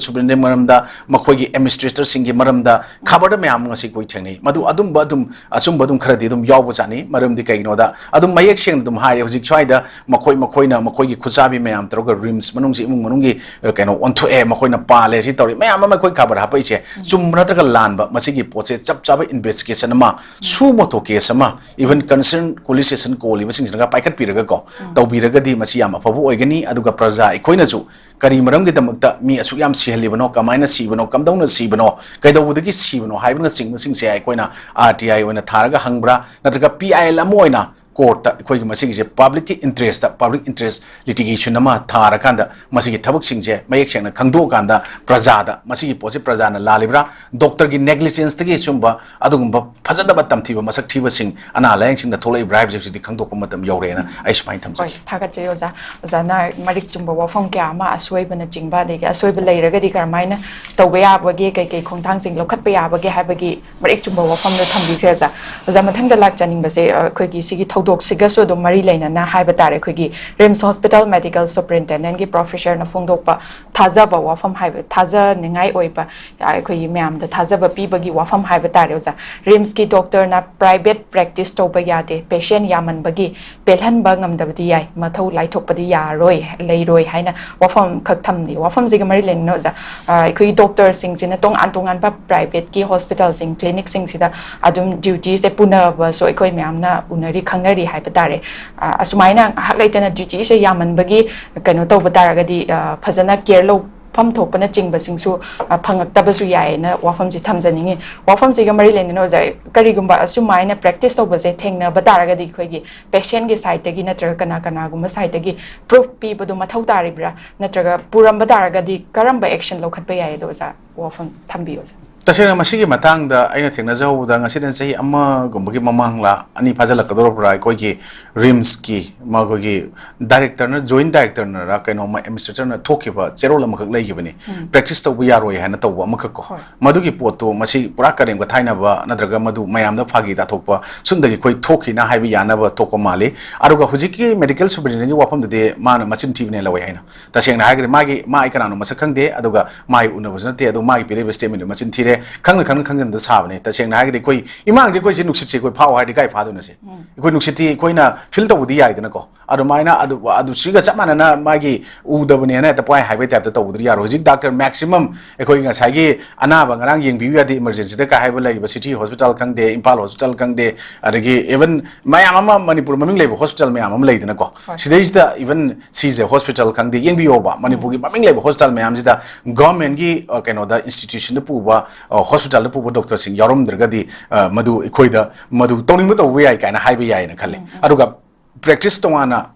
ꯁꯨꯄꯔꯤꯟꯇꯦꯟꯗꯦꯟꯠ ꯃꯔꯝꯗ, ꯃꯈꯣꯏꯒꯤ ꯑꯦꯗꯃꯤꯅꯤꯁꯇ꯭ꯔꯦꯇꯔꯁꯤꯡꯒꯤ ꯃꯔꯝꯗ ꯈꯕꯔꯗ ꯃꯌꯥꯝ ꯑꯃ ꯉꯁꯤ ꯑꯩꯈꯣꯏ ꯊꯦꯡꯅꯩ꯫ ꯃꯗꯨ ꯑꯗꯨꯝꯕ ꯑꯗꯨꯝ, ꯑꯆꯨꯝꯕ ꯑꯗꯨꯝ ꯈꯔꯗꯤ ꯑꯗꯨꯝ ꯌꯥꯎꯕꯖꯥꯠꯅꯤ꯫ ꯃꯔꯝꯗꯤ ꯀꯩꯒꯤꯅꯣꯗ ꯑꯗꯨꯝ ꯃꯌꯦꯛ ꯁꯦꯡꯅ ꯑꯗꯨꯝ ꯍꯥꯏꯔꯦ꯫ ꯍꯧꯖꯤꯛ ꯁ꯭ꯋꯥꯏꯗ ꯃꯈꯣꯏ ꯃꯈꯣꯏꯅ ꯃꯈꯣꯏꯒꯤ ꯈꯨꯠꯁꯥꯕꯤ ꯃꯌꯥꯝ ꯇꯧꯔꯒ ꯔꯤꯝꯁ ꯃꯅꯨꯡꯁꯤ, ꯏꯃꯨꯡ ꯃꯅꯨꯡꯒꯤ, ꯑ, ꯀꯩꯅꯣ ꯑꯣꯟꯊꯣꯛꯑꯦ, ꯃꯈꯣꯏꯅ ꯄꯥꯜꯂꯦ, ꯁꯤ ꯇꯧꯔꯦ, ꯃꯌꯥꯝ ꯑꯃ ꯑꯩꯈꯣꯏ ꯈꯕꯔ ꯍꯥꯞꯄꯛꯏꯁꯦ ꯆꯨꯝꯕ ꯅꯠꯇ꯭ꯔꯒ ꯂꯥꯟꯕ, ꯃꯁꯤꯒꯤ ꯄꯣꯠꯁꯦ ꯆꯞ ꯆꯥꯕ ꯏꯟꯚꯦꯁꯇꯤꯒꯦꯁꯟ ꯑꯃ, ꯁꯨ ꯃꯣꯇꯣ ꯀꯦꯁ ꯑꯃ, even ꯀꯟꯁꯔꯟ ꯄꯨꯂꯤꯁ ꯁ꯭ꯇꯦꯁꯟ ꯀꯣꯜꯂꯤꯕꯁꯤꯡꯁꯤꯅꯒ ꯄꯥꯏꯈꯠꯄꯤꯔꯒꯀꯣ ꯇꯧꯕꯤꯔꯒꯗꯤ ꯃꯁꯤ ꯌꯥꯝ ꯑꯐꯕ ꯑꯣꯏꯒꯅꯤ꯫ ꯑꯗꯨꯒ ꯄ꯭ꯔꯖꯥ ꯑꯩꯈꯣꯏꯅꯁꯨ ꯀꯔꯤ ꯃꯔꯝꯒꯤꯗꯃꯛꯇ ꯃꯤ ꯑꯁꯨꯛ ꯌꯥꯝ ꯁꯤꯍꯜꯂꯤꯕꯅꯣ, ꯀꯃꯥꯏꯅ ꯁꯤꯕꯅꯣ, ꯀꯝꯗꯧꯅ ꯁꯤꯕꯅꯣ, ꯀꯩꯗꯧꯕꯗꯒꯤ ꯁꯤꯕꯅꯣ ꯍꯥꯏꯕꯅꯆꯤꯡꯕꯁꯤꯡꯁꯦ ꯑꯩꯈꯣꯏꯅ ꯑꯥꯔ ꯇꯤ ꯑꯥꯏ ꯑꯣꯏꯅ ꯊꯥꯔꯒ ꯍꯪꯕ꯭ꯔꯥ, ꯅꯠꯇ꯭ꯔꯒ ꯄꯤ ꯑꯥꯏ ꯑꯦꯜ ꯑꯃ ꯑꯣꯏꯅ ꯀꯣꯔꯠꯇ ꯑꯩꯈꯣꯏꯒꯤ ꯃꯁꯤꯒꯤꯁꯦ ꯄꯕ꯭ꯂꯤꯛꯀꯤ ꯏꯟꯇꯔꯦꯁꯇ, ꯄꯕ꯭ꯂꯤꯛ ꯏꯟꯇꯔꯦꯁ ꯂꯤꯇꯤꯒꯦꯁꯟ ꯑꯃ ꯊꯥꯔꯀꯥꯟꯗ ꯃꯁꯤꯒꯤ ꯊꯕꯛꯁꯤꯡꯁꯦ ꯃꯌꯦꯛ ꯁꯦꯡꯅ ꯈꯪꯗꯣꯛꯑꯀꯥꯟꯗ ꯄ꯭ꯔꯖꯥꯗ ꯃꯁꯤꯒꯤ ꯄꯣꯠꯁꯦ ꯄ꯭ꯔꯖꯥꯅ ꯂꯥꯜꯂꯤꯕ꯭ꯔꯥ, ꯗꯣꯛꯇꯔꯒꯤ ꯅꯦꯒ꯭ꯂꯤꯖꯦꯟꯁꯇꯒꯤ ꯁꯨꯝꯕ ꯑꯗꯨꯒꯨꯝꯕ ꯐꯖꯗꯕ ꯇꯝꯊꯤꯕ ꯃꯁꯛ ꯊꯤꯕꯁꯤꯡ ꯑꯅꯥ ꯂꯥꯌꯦꯡꯁꯤꯡꯗ ꯊꯣꯛꯂꯛꯏꯕ꯭ꯔꯥ ꯍꯥꯏꯕꯁꯤꯗꯤ ꯈꯪꯗꯣꯛꯄ ꯃꯇꯝ ꯌꯧꯔꯦꯅ ꯑꯩ ꯁꯨꯃꯥꯏꯅ ꯍꯣꯏ, ꯊꯝꯖꯒꯦ꯫ ꯊꯥꯒꯠꯆꯔꯤ ꯑꯣꯖꯥ꯫ ꯑꯣꯖꯥꯅ ꯃꯔꯤꯛ ꯆꯨꯝꯕ ꯋꯥꯐꯝ ꯀꯌꯥ ꯑꯃ, ꯑꯁꯣꯏꯕꯅꯆꯤꯡꯕ, ꯑꯗꯒꯤ ꯑꯁꯣꯏꯕ ꯂꯩꯔꯒꯗꯤ ꯀꯔꯝꯍꯥꯏꯅ ꯇꯧꯕ ꯌꯥꯕꯒꯦ, ꯀꯩ ꯀꯩ ꯈꯣꯡꯊꯥꯡꯁꯤꯡ ꯂꯧꯈꯠꯄ ꯌꯥꯕꯒꯦ ꯍꯥꯏꯕꯒꯤ ꯃꯔꯤꯛ ꯆꯨꯝꯕ ꯋꯥꯐꯝꯗꯣ ꯊꯝꯕꯤꯈ꯭ꯔꯦ ꯑꯣꯖꯥ꯫ ꯑꯣꯖꯥ, ꯃꯊꯪꯗ ꯂꯥꯛꯆꯅꯤꯡꯕꯁꯦ, ꯑ, ꯑꯩꯈꯣꯏꯒꯤ ꯁꯤꯒꯤ ꯊꯧꯗꯣꯛꯁꯤꯒꯁꯨ ꯑꯗꯨꯝ ꯃꯔꯤ ꯂꯩꯅꯅ ꯍꯥꯏꯕ ꯇꯥꯔꯦ, ꯑꯩꯈꯣꯏꯒꯤ ꯔꯤꯝꯁ ꯍꯣꯁꯄꯤꯇꯥꯜ ꯃꯦꯗꯤꯀꯦꯜ ꯁꯨꯄꯔꯤꯟꯇꯦꯟꯗꯦꯟꯒꯤ ꯄ꯭ꯔꯣꯐꯦꯁꯔꯅ ꯐꯣꯡꯗꯣꯛꯄ ꯊꯥꯖꯕ ꯋꯥꯐꯝ ꯍꯥꯏꯕ, ꯊꯥꯖꯅꯤꯡꯉꯥꯏ ꯑꯣꯏꯕ, ꯑ, ꯑꯩꯈꯣꯏꯒꯤ ꯃꯌꯥꯝꯗ ꯊꯥꯖꯕ ꯄꯤꯕꯒꯤ ꯋꯥꯐꯝ ꯍꯥꯏꯕ ꯇꯥꯔꯦ ꯑꯣꯖꯥ꯫ ꯔꯤꯝꯁꯀꯤ ꯗꯣꯛꯇꯔꯅ ꯄ꯭ꯔꯥꯏꯚꯦꯠ ꯄ꯭ꯔꯦꯛꯇꯤꯁ ꯇꯧꯕ ꯌꯥꯗꯦ, ꯄꯦꯁꯦꯟ ꯌꯥꯝꯃꯟꯕꯒꯤ ꯄꯦꯜꯍꯟꯕ ꯉꯝꯗꯕꯗꯤ ꯌꯥꯏ, ꯃꯊꯧ ꯂꯥꯏꯊꯣꯛꯄꯗꯤ ꯌꯥꯔꯣꯏ, ꯂꯩꯔꯣꯏ ꯍꯥꯏꯅ ꯋꯥꯐꯝ ꯑꯃꯈꯛ ꯊꯝꯂꯤ꯫ ꯋꯥꯐꯝꯁꯤꯒ ꯃꯔꯤ ꯂꯩꯅꯅ ꯑꯣꯖꯥ, ꯑ, ꯑꯩꯈꯣꯏꯒꯤ ꯗꯣꯛꯇꯔꯁꯤꯡꯁꯤꯅ ꯇꯣꯉꯥꯟ ꯇꯣꯉꯥꯟꯕ ꯄ꯭ꯔꯥꯏꯚꯦꯠꯀꯤ ꯍꯣꯁꯄꯤꯇꯥꯜꯁꯤꯡ, ꯀ꯭ꯂꯤꯅꯤꯛꯁꯤꯡꯁꯤꯗ ꯑꯗꯨꯝ ꯗ꯭ꯌꯨꯇꯤꯁꯦ ꯄꯨꯅꯕꯁꯨ ꯑꯩꯈꯣꯏ ꯃꯌꯥꯝꯅ ꯎꯅꯔꯤ, ꯈꯪꯅꯔꯤ ꯍꯥꯏꯕ ꯇꯥꯔꯦ꯫ ꯑ, ꯑꯁꯨꯃꯥꯏꯅ ꯉꯥꯏꯍꯥꯛ ꯂꯩꯇꯅ ꯗ꯭ꯌꯨꯇꯤꯁꯦ ꯌꯥꯝꯃꯟꯕꯒꯤ ꯀꯩꯅꯣ ꯇꯧꯕ ꯇꯥꯔꯒꯗꯤ, ꯑ, ꯐꯖꯅ ꯀꯦꯌꯔ ꯂꯧꯐꯝ ꯊꯣꯛꯄꯅꯆꯤꯡꯕꯁꯤꯡꯁꯨ, ꯑ, ꯐꯪꯉꯛꯇꯕꯁꯨ ꯌꯥꯏꯌꯦꯅ ꯋꯥꯐꯝꯁꯤ ꯊꯝꯖꯅꯤꯡꯉꯤ꯫ ꯋꯥꯐꯝꯁꯤꯒ ꯃꯔꯤ ꯂꯩꯅꯅ ꯑꯣꯖꯥ, ꯀꯔꯤꯒꯨꯝꯕ ꯑꯁꯨꯃꯥꯏꯅ ꯄ꯭ꯔꯦꯛꯇꯤꯁ ꯇꯧꯕꯁꯦ ꯊꯦꯡꯅꯕ ꯇꯥꯔꯒꯗꯤ ꯑꯩꯈꯣꯏꯒꯤ ꯄꯦꯁꯦꯟꯒꯤ ꯁꯥꯏꯠꯇꯒꯤ ꯅꯠꯇ꯭ꯔꯒ ꯀꯅꯥ ꯀꯅꯥꯒꯨꯝꯕ ꯁꯥꯏꯠꯇꯒꯤ ꯄ꯭ꯔꯨꯐ ꯄꯤꯕꯗꯣ ꯃꯊꯧ ꯇꯥꯔꯤꯕ꯭ꯔꯥ, ꯅꯠꯇ꯭ꯔꯒ ꯄꯨꯔꯝꯕ ꯇꯥꯔꯒꯗꯤ ꯀꯔꯝꯕ ꯑꯦꯛꯁꯟ ꯂꯧꯈꯠꯄ ꯌꯥꯏ? ꯑꯗꯣ ꯑꯣꯖꯥ, ꯋꯥꯐꯝ ꯊꯝꯕꯤꯌꯨ ꯑꯣꯖꯥ꯫ ꯇꯁꯦꯡꯅ ꯃꯁꯤꯒꯤ ꯃꯇꯥꯡꯗ ꯑꯩꯅ ꯊꯦꯡꯅꯖꯍꯧꯕꯗ ꯉꯁꯤꯗ ꯆꯍꯤ ꯑꯃꯒꯨꯝꯕꯒꯤ ꯃꯃꯥꯡꯂꯥ ꯑꯅꯤ ꯐꯥꯖꯤꯜꯂꯛꯀꯗꯧꯔꯕ꯭ꯔꯥ, ꯑꯩꯈꯣꯏꯒꯤ ꯔꯤꯝꯁꯀꯤ ꯃꯈꯣꯏꯒꯤ ꯗꯥꯏꯔꯦꯛꯇꯔꯅ, ꯖꯣꯏꯟ ꯗꯥꯏꯔꯦꯛꯇꯔꯅꯔ ꯀꯩꯅꯣꯝꯃ ꯑꯦꯗꯃꯤꯅꯤꯁꯇ꯭ꯔꯦꯇꯔꯅ ꯊꯣꯛꯈꯤꯕ ꯆꯦꯔꯣꯜ ꯑꯃꯈꯛ ꯂꯩꯈꯤꯕꯅꯤ, ꯎꯝ꯫ ꯄ꯭ꯔꯦꯛꯇꯤꯁ ꯇꯧꯕ ꯌꯥꯔꯣꯏ ꯍꯥꯏꯅ ꯇꯧꯕ ꯑꯃꯈꯛ ꯀꯣ꯫ ꯍꯣꯏ꯫ ꯃꯗꯨꯒꯤ ꯄꯣꯠꯇꯨ ꯃꯁꯤ ꯄꯨꯔꯥ ꯀꯔꯦꯝ ꯀꯊꯥꯏꯅꯕ ꯅꯠꯇ꯭ꯔꯒ ꯃꯗꯨ ꯃꯌꯥꯝꯗ ꯐꯥꯒꯤ ꯇꯥꯊꯣꯛꯄ ꯁꯨꯝꯗꯒꯤ ꯑꯩꯈꯣꯏ ꯊꯣꯛꯈꯤꯅ ꯍꯥꯏꯕ ꯌꯥꯅꯕ ꯊꯣꯛꯄ ꯃꯥꯜꯂꯤ꯫ ꯑꯗꯨꯒ ꯍꯧꯖꯤꯛꯀꯤ ꯃꯦꯗꯤꯀꯦꯜ ꯁꯨꯄꯔꯤꯟꯇꯦꯟꯗꯦꯟꯒꯤ ꯋꯥꯐꯝꯗꯨꯗꯤ ꯃꯥꯅ ꯃꯆꯤꯟ ꯊꯤꯕꯅꯦ ꯂꯧꯋꯦ ꯍꯥꯏꯅ꯫ ꯇꯁꯦꯡꯅ ꯍꯥꯏꯔꯒꯗꯤ ꯃꯥꯒꯤ, ꯃꯥ ꯑꯩ ꯀꯅꯥꯅꯣ ꯃꯁꯛ ꯈꯪꯗꯦ, ꯑꯗꯨꯒ ꯃꯥꯒꯤ ꯎꯅꯕꯁꯨ ꯅꯠꯇꯦ, ꯑꯗꯣ ꯃꯥꯒꯤ ꯄꯤꯔꯛꯏꯕ ꯁ꯭ꯇꯦꯠꯃꯦꯟꯗꯨ ꯃꯆꯤꯟ ꯊꯤꯔꯦ, ꯈꯪꯅ ꯈꯪꯅ ꯈꯪꯖꯟꯗ ꯁꯥꯕꯅꯦ꯫ ꯇꯁꯦꯡꯅ ꯍꯥꯏꯔꯒꯗꯤ ꯑꯩꯈꯣꯏ ꯏꯃꯥꯡꯁꯦ ꯑꯩꯈꯣꯏꯁꯦ ꯅꯨꯡꯁꯤꯠꯁꯦ ꯑꯩꯈꯣꯏ ꯐꯥꯎ ꯍꯥꯏꯔꯗꯤ ꯀꯥꯏ ꯐꯥꯗꯣꯏꯅꯣ ꯁꯦ? ꯎꯝ꯫ ꯑꯩꯈꯣꯏ ꯅꯨꯡꯁꯤꯠꯇꯤ ꯑꯩꯈꯣꯏꯅ ꯐꯤꯜ ꯇꯧꯕꯗꯤ ꯌꯥꯏꯗꯅꯀꯣ, ꯑꯗꯨꯃꯥꯏꯅ ꯑꯗꯨ, ꯑꯗꯨ ꯁꯤꯒ ꯆꯞ ꯃꯥꯟꯅꯅ ꯃꯥꯒꯤ ꯎꯗꯕꯅꯦꯅ ꯍꯦꯛꯇ ꯄꯨꯡꯍꯥꯏ ꯍꯥꯏꯕꯩ ꯇꯥꯏꯞꯇ ꯇꯧꯕꯗꯨꯗꯤ ꯌꯥꯔꯣꯏ꯫ ꯍꯧꯖꯤꯛ ꯗꯥꯛꯇꯔ ꯃꯦꯛꯁꯤꯃꯝ ꯑꯩꯈꯣꯏꯒꯤ ꯉꯁꯥꯏꯒꯤ ꯑꯅꯥꯕ ꯉꯔꯥꯡ ꯌꯦꯡꯕꯤꯌꯨ ꯌꯥꯗꯦ ꯏꯃꯔꯖꯦꯟꯁꯤꯗ ꯀꯥꯏ ꯍꯥꯏꯕ ꯂꯩꯔꯤꯕ ꯁꯤꯇꯤ ꯍꯣꯁꯄꯤꯇꯥꯜ ꯈꯪꯗꯦ, ꯏꯝꯐꯥꯜ ꯍꯣꯁꯄꯤꯇꯥꯜ ꯈꯪꯗꯦ, ꯑꯗꯒꯤ ꯏꯚꯟ ꯃꯌꯥꯝ ꯑꯃ ꯃꯅꯤꯄꯨꯔ ꯃꯃꯤꯡ ꯂꯩꯕ ꯍꯣꯁꯄꯤꯇꯥꯜ ꯃꯌꯥꯝ ꯑꯃ ꯂꯩꯗꯅꯀꯣ꯫ ꯍꯣꯏ꯫ ꯁꯤꯗꯩꯁꯤꯗ ꯏꯚꯟ ꯁꯤꯁꯦ ꯍꯣꯁꯄꯤꯇꯥꯜ ꯈꯪꯗꯦ, ꯌꯦꯡꯕꯤꯌꯣꯕ, ꯎꯝ꯫ ꯃꯅꯤꯄꯨꯔꯒꯤ ꯃꯃꯤꯡ ꯂꯩꯕ ꯍꯣꯁꯄꯤꯇꯥꯜ ꯃꯌꯥꯝꯁꯤꯗ ꯒꯚꯔꯟꯃꯦꯟꯠꯀꯤ, ꯑ, ꯀꯩꯅꯣꯗ ꯏꯟꯁꯇꯤꯇ꯭ꯌꯨꯁꯟꯗ ꯄꯨꯕ ꯍꯣꯁꯄꯤꯇꯥꯜꯗ ꯄꯨꯕ ꯗꯣꯛꯇꯔꯁꯤꯡ ꯌꯥꯎꯔꯝꯗ꯭ꯔꯒꯗꯤ, ꯑ, ꯃꯗꯨ ꯑꯩꯈꯣꯏꯗ ꯃꯗꯨ ꯇꯧꯅꯤꯡꯕ ꯇꯧꯕ ꯌꯥꯏ ꯀꯥꯏꯅ ꯍꯥꯏꯕ ꯌꯥꯏꯅ ꯈꯜꯂꯦ꯫ ꯎꯝ, ꯎꯝ꯫ ꯑꯗꯨꯒ ꯄ꯭ꯔꯦꯛꯇꯤꯁ ꯇꯣꯉꯥꯟꯅ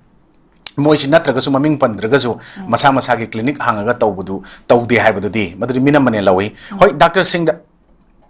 ꯃꯣꯏꯁꯤ ꯅꯠꯇ꯭ꯔꯒꯁꯨ, ꯃꯃꯤꯡ ꯄꯟꯗ꯭ꯔꯒꯁꯨ, ꯎꯝ꯫ ꯃꯁꯥ ꯃꯁꯥꯒꯤ ꯀ꯭ꯂꯤꯅꯤꯛ ꯍꯥꯡꯉꯒ ꯇꯧꯕꯗꯨ ꯇꯧꯗꯦ ꯍꯥꯏꯕꯗꯨꯗꯤ ꯃꯗꯨꯗꯤ ꯃꯤꯅꯝꯕꯅꯦ ꯂꯧꯏ꯫ ꯎꯝ꯫ ꯍꯣꯏ, ꯗꯥꯛꯇꯔꯁꯤꯡꯗ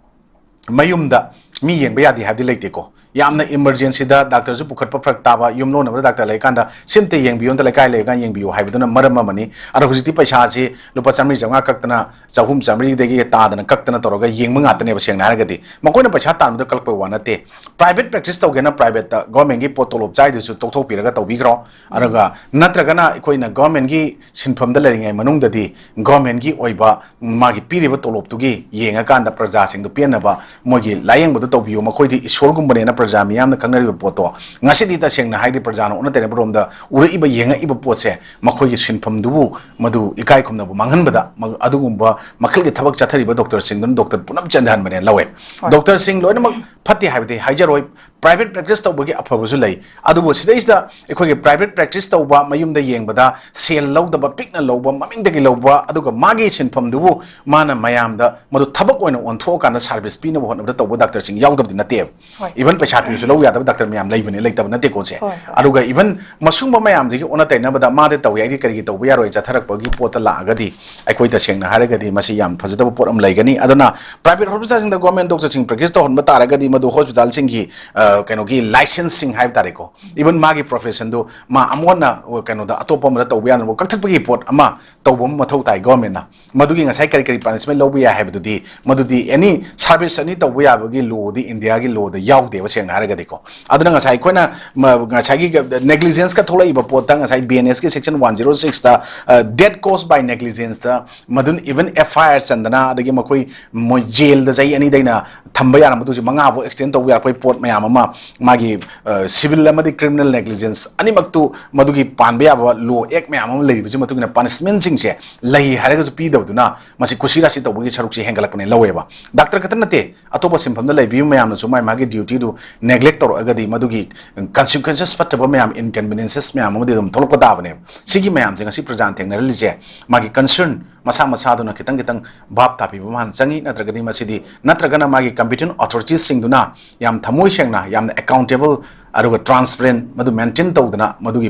ꯃꯌꯨꯝꯗ ꯃꯤ ꯌꯦꯡꯕ ꯌꯥꯗꯦ ꯍꯥꯏꯕꯗꯤ ꯂꯩꯇꯦꯀꯣ꯫ ꯌꯥꯝꯅ ꯏꯃꯔꯖꯦꯟꯁꯤꯗ ꯗꯥꯛꯇꯔꯁꯨ ꯄꯨꯈꯠꯄ ꯐꯔꯛ ꯇꯥꯕ, ꯌꯨꯝꯂꯣꯟꯅꯕꯗ ꯗꯥꯛꯇꯔ ꯂꯩꯀꯥꯟꯗ "ꯁꯤ ꯑꯝꯇ ꯌꯦꯡꯕꯤꯌꯨ, ꯑꯝꯇ ꯂꯩꯀꯥꯏ ꯂꯩꯔꯀꯥꯟꯗ ꯌꯦꯡꯕꯤꯌꯨ" ꯍꯥꯏꯕꯗꯨꯅ ꯃꯔꯝ ꯑꯃꯅꯤ꯫ ꯑꯗꯣ ꯍꯧꯖꯤꯛꯇꯤ ꯄꯩꯁꯥꯁꯤ ꯂꯨꯄꯥ ꯆꯥꯝꯃꯔꯤ ꯆꯥꯝꯃꯉꯥ ꯀꯛꯇꯅ, ꯆꯍꯨꯝ ꯆꯥꯝꯃꯔꯤꯗꯒꯤ ꯇꯥꯗꯅ ꯀꯛꯇꯅ ꯇꯧꯔꯒ ꯌꯦꯡꯕ ꯉꯥꯛꯇꯅꯦꯕ꯫ ꯁꯦꯡꯅ ꯍꯥꯏꯔꯒꯗꯤ ꯃꯈꯣꯏꯅ ꯄꯩꯁꯥ ꯇꯥꯟꯕꯗ ꯀꯜꯂꯛꯄꯩ ꯋꯥ ꯅꯠꯇꯦ꯫ ꯄ꯭ꯔꯥꯏꯚꯦꯠ ꯄ꯭ꯔꯦꯛꯇꯤꯁ ꯇꯧꯒꯦꯅ ꯄ꯭ꯔꯥꯏꯚꯦꯠꯇ ꯒꯣꯔꯃꯦꯟꯒꯤ ꯄꯣꯠ ꯇꯣꯂꯣꯞ ꯆꯥꯏꯗꯨꯁꯨ ꯇꯣꯛꯊꯣꯛꯄꯤꯔꯒ ꯇꯧꯕꯤꯈ꯭ꯔꯣ꯫ ꯑꯗꯨꯒ ꯅꯠꯇ꯭ꯔꯒꯅ ꯑꯩꯈꯣꯏꯅ ꯒꯣꯔꯃꯦꯟꯒꯤ ꯁꯤꯟꯐꯝꯗ ꯂꯩꯔꯤꯉꯩ ꯃꯅꯨꯡꯗꯗꯤ ꯒꯣꯔꯃꯦꯟꯒꯤ ꯑꯣꯏꯕ ꯃꯥꯒꯤ ꯄꯤꯔꯤꯕ ꯇꯣꯂꯣꯞꯇꯨꯒꯤ ꯌꯦꯡꯉꯀꯥꯟꯗ ꯄ꯭ꯔꯖꯥꯁꯤꯡꯗꯨ ꯄꯦꯟꯅꯕ ꯃꯣꯏꯒꯤ ꯂꯥꯌꯦꯡꯕꯗꯨ ꯇꯧꯕꯤꯌꯨ꯫ ꯃꯈꯣꯏꯗꯤ ꯏꯁꯣꯔꯒꯨꯝꯕꯅꯦꯅ ꯄ꯭ꯔꯖꯥ ꯃꯤꯌꯥꯝꯅ ꯈꯪꯅꯔꯤꯕ ꯄꯣꯠꯇꯣ ꯉꯁꯤꯗꯤ ꯇꯁꯦꯡꯅ ꯍꯥꯏꯗꯤ ꯄ꯭ꯔꯖꯥꯅ ꯑꯣꯟꯅ ꯇꯩꯅꯕ ꯔꯣꯝꯗ ꯎꯔꯛꯏꯕ, ꯌꯦꯡꯉꯛꯏꯕ ꯄꯣꯠꯁꯦ, ꯃꯈꯣꯏꯒꯤ ꯁꯤꯟꯐꯝꯗꯨꯕꯨ ꯃꯗꯨ ꯏꯀꯥꯏ ꯈꯨꯝꯅꯕ ꯃꯥꯡꯍꯟꯕꯗ ꯃ-, ꯑꯗꯨꯒꯨꯝꯕ ꯃꯈꯜꯒꯤ ꯊꯕꯛ ꯆꯠꯊꯔꯤꯕ ꯗꯣꯛꯇꯔꯁꯤꯡꯗꯨꯅ ꯗꯣꯛꯇꯔ ꯄꯨꯝꯅꯃꯛ ꯆꯦꯟꯊꯍꯟꯕꯅꯦꯅ ꯂꯧꯋꯦ꯫ ꯍꯣꯏ꯫ ꯗꯣꯛꯇꯔꯁꯤꯡ ꯂꯣꯏꯅꯃꯛ ꯐꯠꯇꯦ ꯍꯥꯏꯕꯗꯤ ꯍꯥꯏꯖꯔꯣꯏ, ꯄ꯭ꯔꯥꯏꯚꯦꯠ ꯄ꯭ꯔꯦꯛꯇꯤꯁ ꯇꯧꯕꯒꯤ ꯑꯐꯕꯁꯨ ꯂꯩ꯫ ꯑꯗꯨꯕꯨ ꯁꯤꯗꯩꯁꯤꯗ ꯑꯩꯈꯣꯏꯒꯤ ꯄ꯭ꯔꯥꯏꯚꯦꯠ ꯄ꯭ꯔꯦꯛꯇꯤꯁ ꯇꯧꯕ, ꯃꯌꯨꯝꯗ ꯌꯦꯡꯕꯗ ꯁꯦꯜ ꯂꯧꯗꯕ, ꯄꯤꯛꯅ ꯂꯧꯕ, ꯃꯃꯤꯡꯗꯒꯤ ꯂꯧꯕ, ꯑꯗꯨꯒ ꯃꯥꯒꯤ ꯁꯤꯟꯐꯝꯗꯨꯕꯨ ꯃꯥꯅ ꯃꯌꯥꯝꯗ ꯃꯗꯨ ꯊꯕꯛ ꯑꯣꯏꯅ ꯑꯣꯟꯊꯣꯛꯑꯀꯥꯟꯗ ꯁꯥꯔꯚꯤꯁ ꯄꯤꯅꯕ ꯍꯣꯠꯅꯕꯗ ꯇꯧꯕ ꯗꯥꯛꯇꯔꯁꯤꯡ ꯌꯥꯎꯗꯕꯗꯤ ꯅꯠꯇꯦꯕ꯫ ꯍꯣꯏ꯫ ꯏꯚꯟ ꯄꯩꯁꯥ ꯄꯤꯔꯁꯨ ꯂꯧ ꯌꯥꯗꯕ ꯗꯥꯛꯇꯔ ꯃꯌꯥꯝ ꯂꯩꯕꯅꯦ, ꯂꯩꯇꯕ ꯅꯠꯇꯦꯀꯣ ꯁꯦ꯫ ꯍꯣꯏ, ꯍꯣꯏ꯫ ꯑꯗꯨꯒ ꯏꯚꯟ ꯃꯁꯨꯝꯕ ꯃꯌꯥꯝꯁꯤꯒꯤ ꯑꯣꯟꯅ ꯇꯩꯅꯕꯗ ꯃꯥꯗꯤ ꯇꯧꯏ, ꯑꯩꯗꯤ ꯀꯔꯤꯒꯤ ꯇꯧꯕ ꯌꯥꯔꯣꯏ ꯆꯠꯊꯔꯛꯄꯒꯤ ꯄꯣꯠꯇ ꯂꯥꯛꯑꯒꯗꯤ ꯑꯩꯈꯣꯏ ꯇꯁꯦꯡꯅ ꯍꯥꯏꯔꯒꯗꯤ ꯃꯁꯤ ꯌꯥꯝ ꯐꯖꯗꯕ ꯄꯣꯠ ꯑꯃ ꯂꯩꯒꯅꯤ꯫ ꯑꯗꯨꯅ ꯄ꯭ꯔꯥꯏꯚꯦꯠ ꯍꯣꯁꯄꯤꯇꯥꯜꯁꯤꯡꯗ ꯒꯣꯔꯃꯦꯟ ꯗꯣꯛꯇꯔꯁꯤꯡ ꯄ꯭ꯔꯦꯛꯇꯤꯁ ꯇꯧꯍꯟꯕ ꯇꯥꯔꯒꯗꯤ ꯃꯗꯨ ꯍꯣꯁꯄꯤꯇꯥꯜꯁꯤꯡꯒꯤ, ꯑ, ꯀꯩꯅꯣꯒꯤ ꯂꯥꯏꯁꯦꯟꯁꯁꯤꯡ ꯍꯥꯏꯕ ꯇꯥꯔꯦꯀꯣ, ꯏꯚꯟ ꯃꯥꯒꯤ ꯄ꯭ꯔꯣꯐꯦꯁꯟꯗꯨ ꯃꯥ ꯑꯃꯨꯛ ꯍꯟꯅ, ꯑ, ꯀꯩꯅꯣꯗ ꯑꯇꯣꯞꯄ ꯑꯃꯗ ꯇꯧꯕ ꯌꯥꯅꯕ ꯀꯛꯊꯠꯄꯒꯤ ꯄꯣꯠ ꯑꯃ ꯇꯧꯕ ꯑꯃ ꯃꯊꯧ ꯇꯥꯏ ꯒꯣꯔꯃꯦꯟꯅ꯫ ꯃꯗꯨꯒꯤ ꯉꯁꯥꯏ ꯀꯔꯤ ꯀꯔꯤ ꯄꯅꯤꯁꯃꯦꯟ ꯂꯧꯕ ꯌꯥꯏ ꯍꯥꯏꯕꯗꯨꯗꯤ ꯃꯗꯨꯗꯤ ꯑꯦꯅꯤ ꯁꯥꯔꯚꯤꯁ ꯑꯅꯤ ꯇꯧꯕ ꯌꯥꯕꯒꯤ ꯂꯣꯗꯤ ꯏꯟꯗꯤꯌꯥꯒꯤ ꯂꯣꯗ ꯌꯥꯎꯗꯦꯕ, ꯁꯦꯡꯅ ꯍꯥꯏꯔꯒꯗꯤꯀꯣ꯫ ꯑꯗꯨꯅ ꯉꯁꯥꯏ ꯑꯩꯈꯣꯏꯅ ꯃ-, ꯉꯁꯥꯏꯒꯤ ꯅꯦꯒ꯭ꯂꯤꯖꯦꯟꯁꯀ ꯊꯣꯛꯂꯛꯏꯕ ꯄꯣꯠꯇ ꯉꯁꯥꯏ ꯕꯤ ꯑꯦꯟ ꯑꯦꯁꯀꯤ ꯁꯦꯛꯁꯟ ꯋꯥꯟ ꯖꯤꯔꯣ ꯁꯤꯛꯁꯇ, ꯑ, death caused by negligence ꯇ ꯃꯗꯨꯅ ꯏꯚꯟ ꯑꯦꯐ ꯑꯥꯏ ꯑꯥꯔ ꯆꯟꯗꯅ, ꯑꯗꯒꯤ ꯃꯈꯣꯏ ꯃꯣꯏ ꯖꯦꯜꯗ ꯆꯍꯤ ꯑꯅꯤꯗꯩꯅ ꯊꯝꯕ ꯌꯥꯔꯝꯕꯗꯨꯁꯨ ꯃꯉꯥꯐꯥꯎ ꯑꯦꯛꯁꯇꯦꯟ ꯇꯧꯕ ꯌꯥꯔꯛꯄꯒꯤ ꯄꯣꯠ ꯃꯌꯥꯝ ꯑꯃ, ꯃꯥꯒꯤ, ꯑ, ꯁꯤꯚꯤꯜ ꯑꯃꯗꯤ ꯀ꯭ꯔꯤꯃꯤꯅꯦꯜ ꯅꯦꯒ꯭ꯂꯤꯖꯦꯟꯁ ꯑꯅꯤꯃꯛꯇꯨ ꯃꯗꯨꯒꯤ ꯄꯥꯟꯕ ꯌꯥꯕ ꯂꯣ ꯑꯦꯛ ꯃꯌꯥꯝ ꯑꯃ ꯂꯩꯔꯤꯕꯁꯤ ꯃꯇꯨꯡ ꯏꯟꯅ ꯄꯅꯤꯁꯃꯦꯟꯁꯤꯡꯁꯦ ꯂꯩ ꯍꯥꯏꯔꯒꯁꯨ ꯄꯤꯗꯕꯗꯨꯅ ꯃꯁꯤ ꯀꯨꯁꯤ ꯔꯥꯁꯤ ꯇꯧꯕꯒꯤ ꯁꯔꯨꯛꯁꯦ ꯍꯦꯟꯒꯠꯂꯛꯄꯅꯦ ꯂꯧꯋꯦꯕ꯫ ꯗꯥꯛꯇꯔ ꯈꯛꯇ ꯅꯠꯇꯦ, ꯑꯇꯣꯞꯄ ꯁꯤꯟꯐꯝꯗ ꯂꯩꯕꯤꯕ ꯃꯌꯥꯝꯅꯁꯨ ꯃꯥꯏ ꯃꯥꯒꯤ ꯗ꯭ꯌꯨꯇꯤꯗꯨ ꯅꯦꯒ꯭ꯂꯦꯛ ꯇꯧꯔꯛꯑꯒꯗꯤ ꯃꯗꯨꯒꯤ ꯀꯟꯁꯤꯀ꯭ꯋꯦꯟꯁꯦꯁ, ꯐꯠꯇꯕ ꯃꯌꯥꯝ, ꯏꯟꯀꯟꯚꯤꯅꯤꯌꯦꯟꯁꯦꯁ ꯃꯌꯥꯝ ꯑꯃꯗꯤ ꯑꯗꯨꯝ ꯊꯣꯛꯂꯛꯄ ꯇꯥꯕꯅꯦꯕ꯫ ꯁꯤꯒꯤ ꯃꯌꯥꯝꯁꯦ ꯉꯁꯤ ꯄ꯭ꯔꯖꯥꯅ ꯊꯦꯡꯅꯔꯤꯁꯦ ꯃꯥꯒꯤ ꯀꯟꯁꯔꯟ ꯃꯁꯥ ꯃꯁꯥꯗꯨꯅ ꯈꯤꯇꯪ ꯈꯤꯇꯪ ꯚꯥꯞ ꯇꯥꯕꯤꯕ ꯑꯃ ꯍꯥꯟꯅ ꯆꯪꯉꯤ꯫ ꯅꯠꯇ꯭ꯔꯒꯗꯤ ꯃꯁꯤꯗꯤ, ꯅꯠꯇ꯭ꯔꯒꯅ ꯃꯥꯒꯤ competent authorities ꯁꯤꯡꯗꯨꯅ ꯌꯥꯝ ꯊꯃꯣꯏ ꯁꯦꯡꯅ, ꯌꯥꯝꯅ accountable, ꯑꯗꯨꯒ transparent, ꯃꯗꯨ maintain ꯇꯧꯗꯅ ꯃꯗꯨꯒꯤ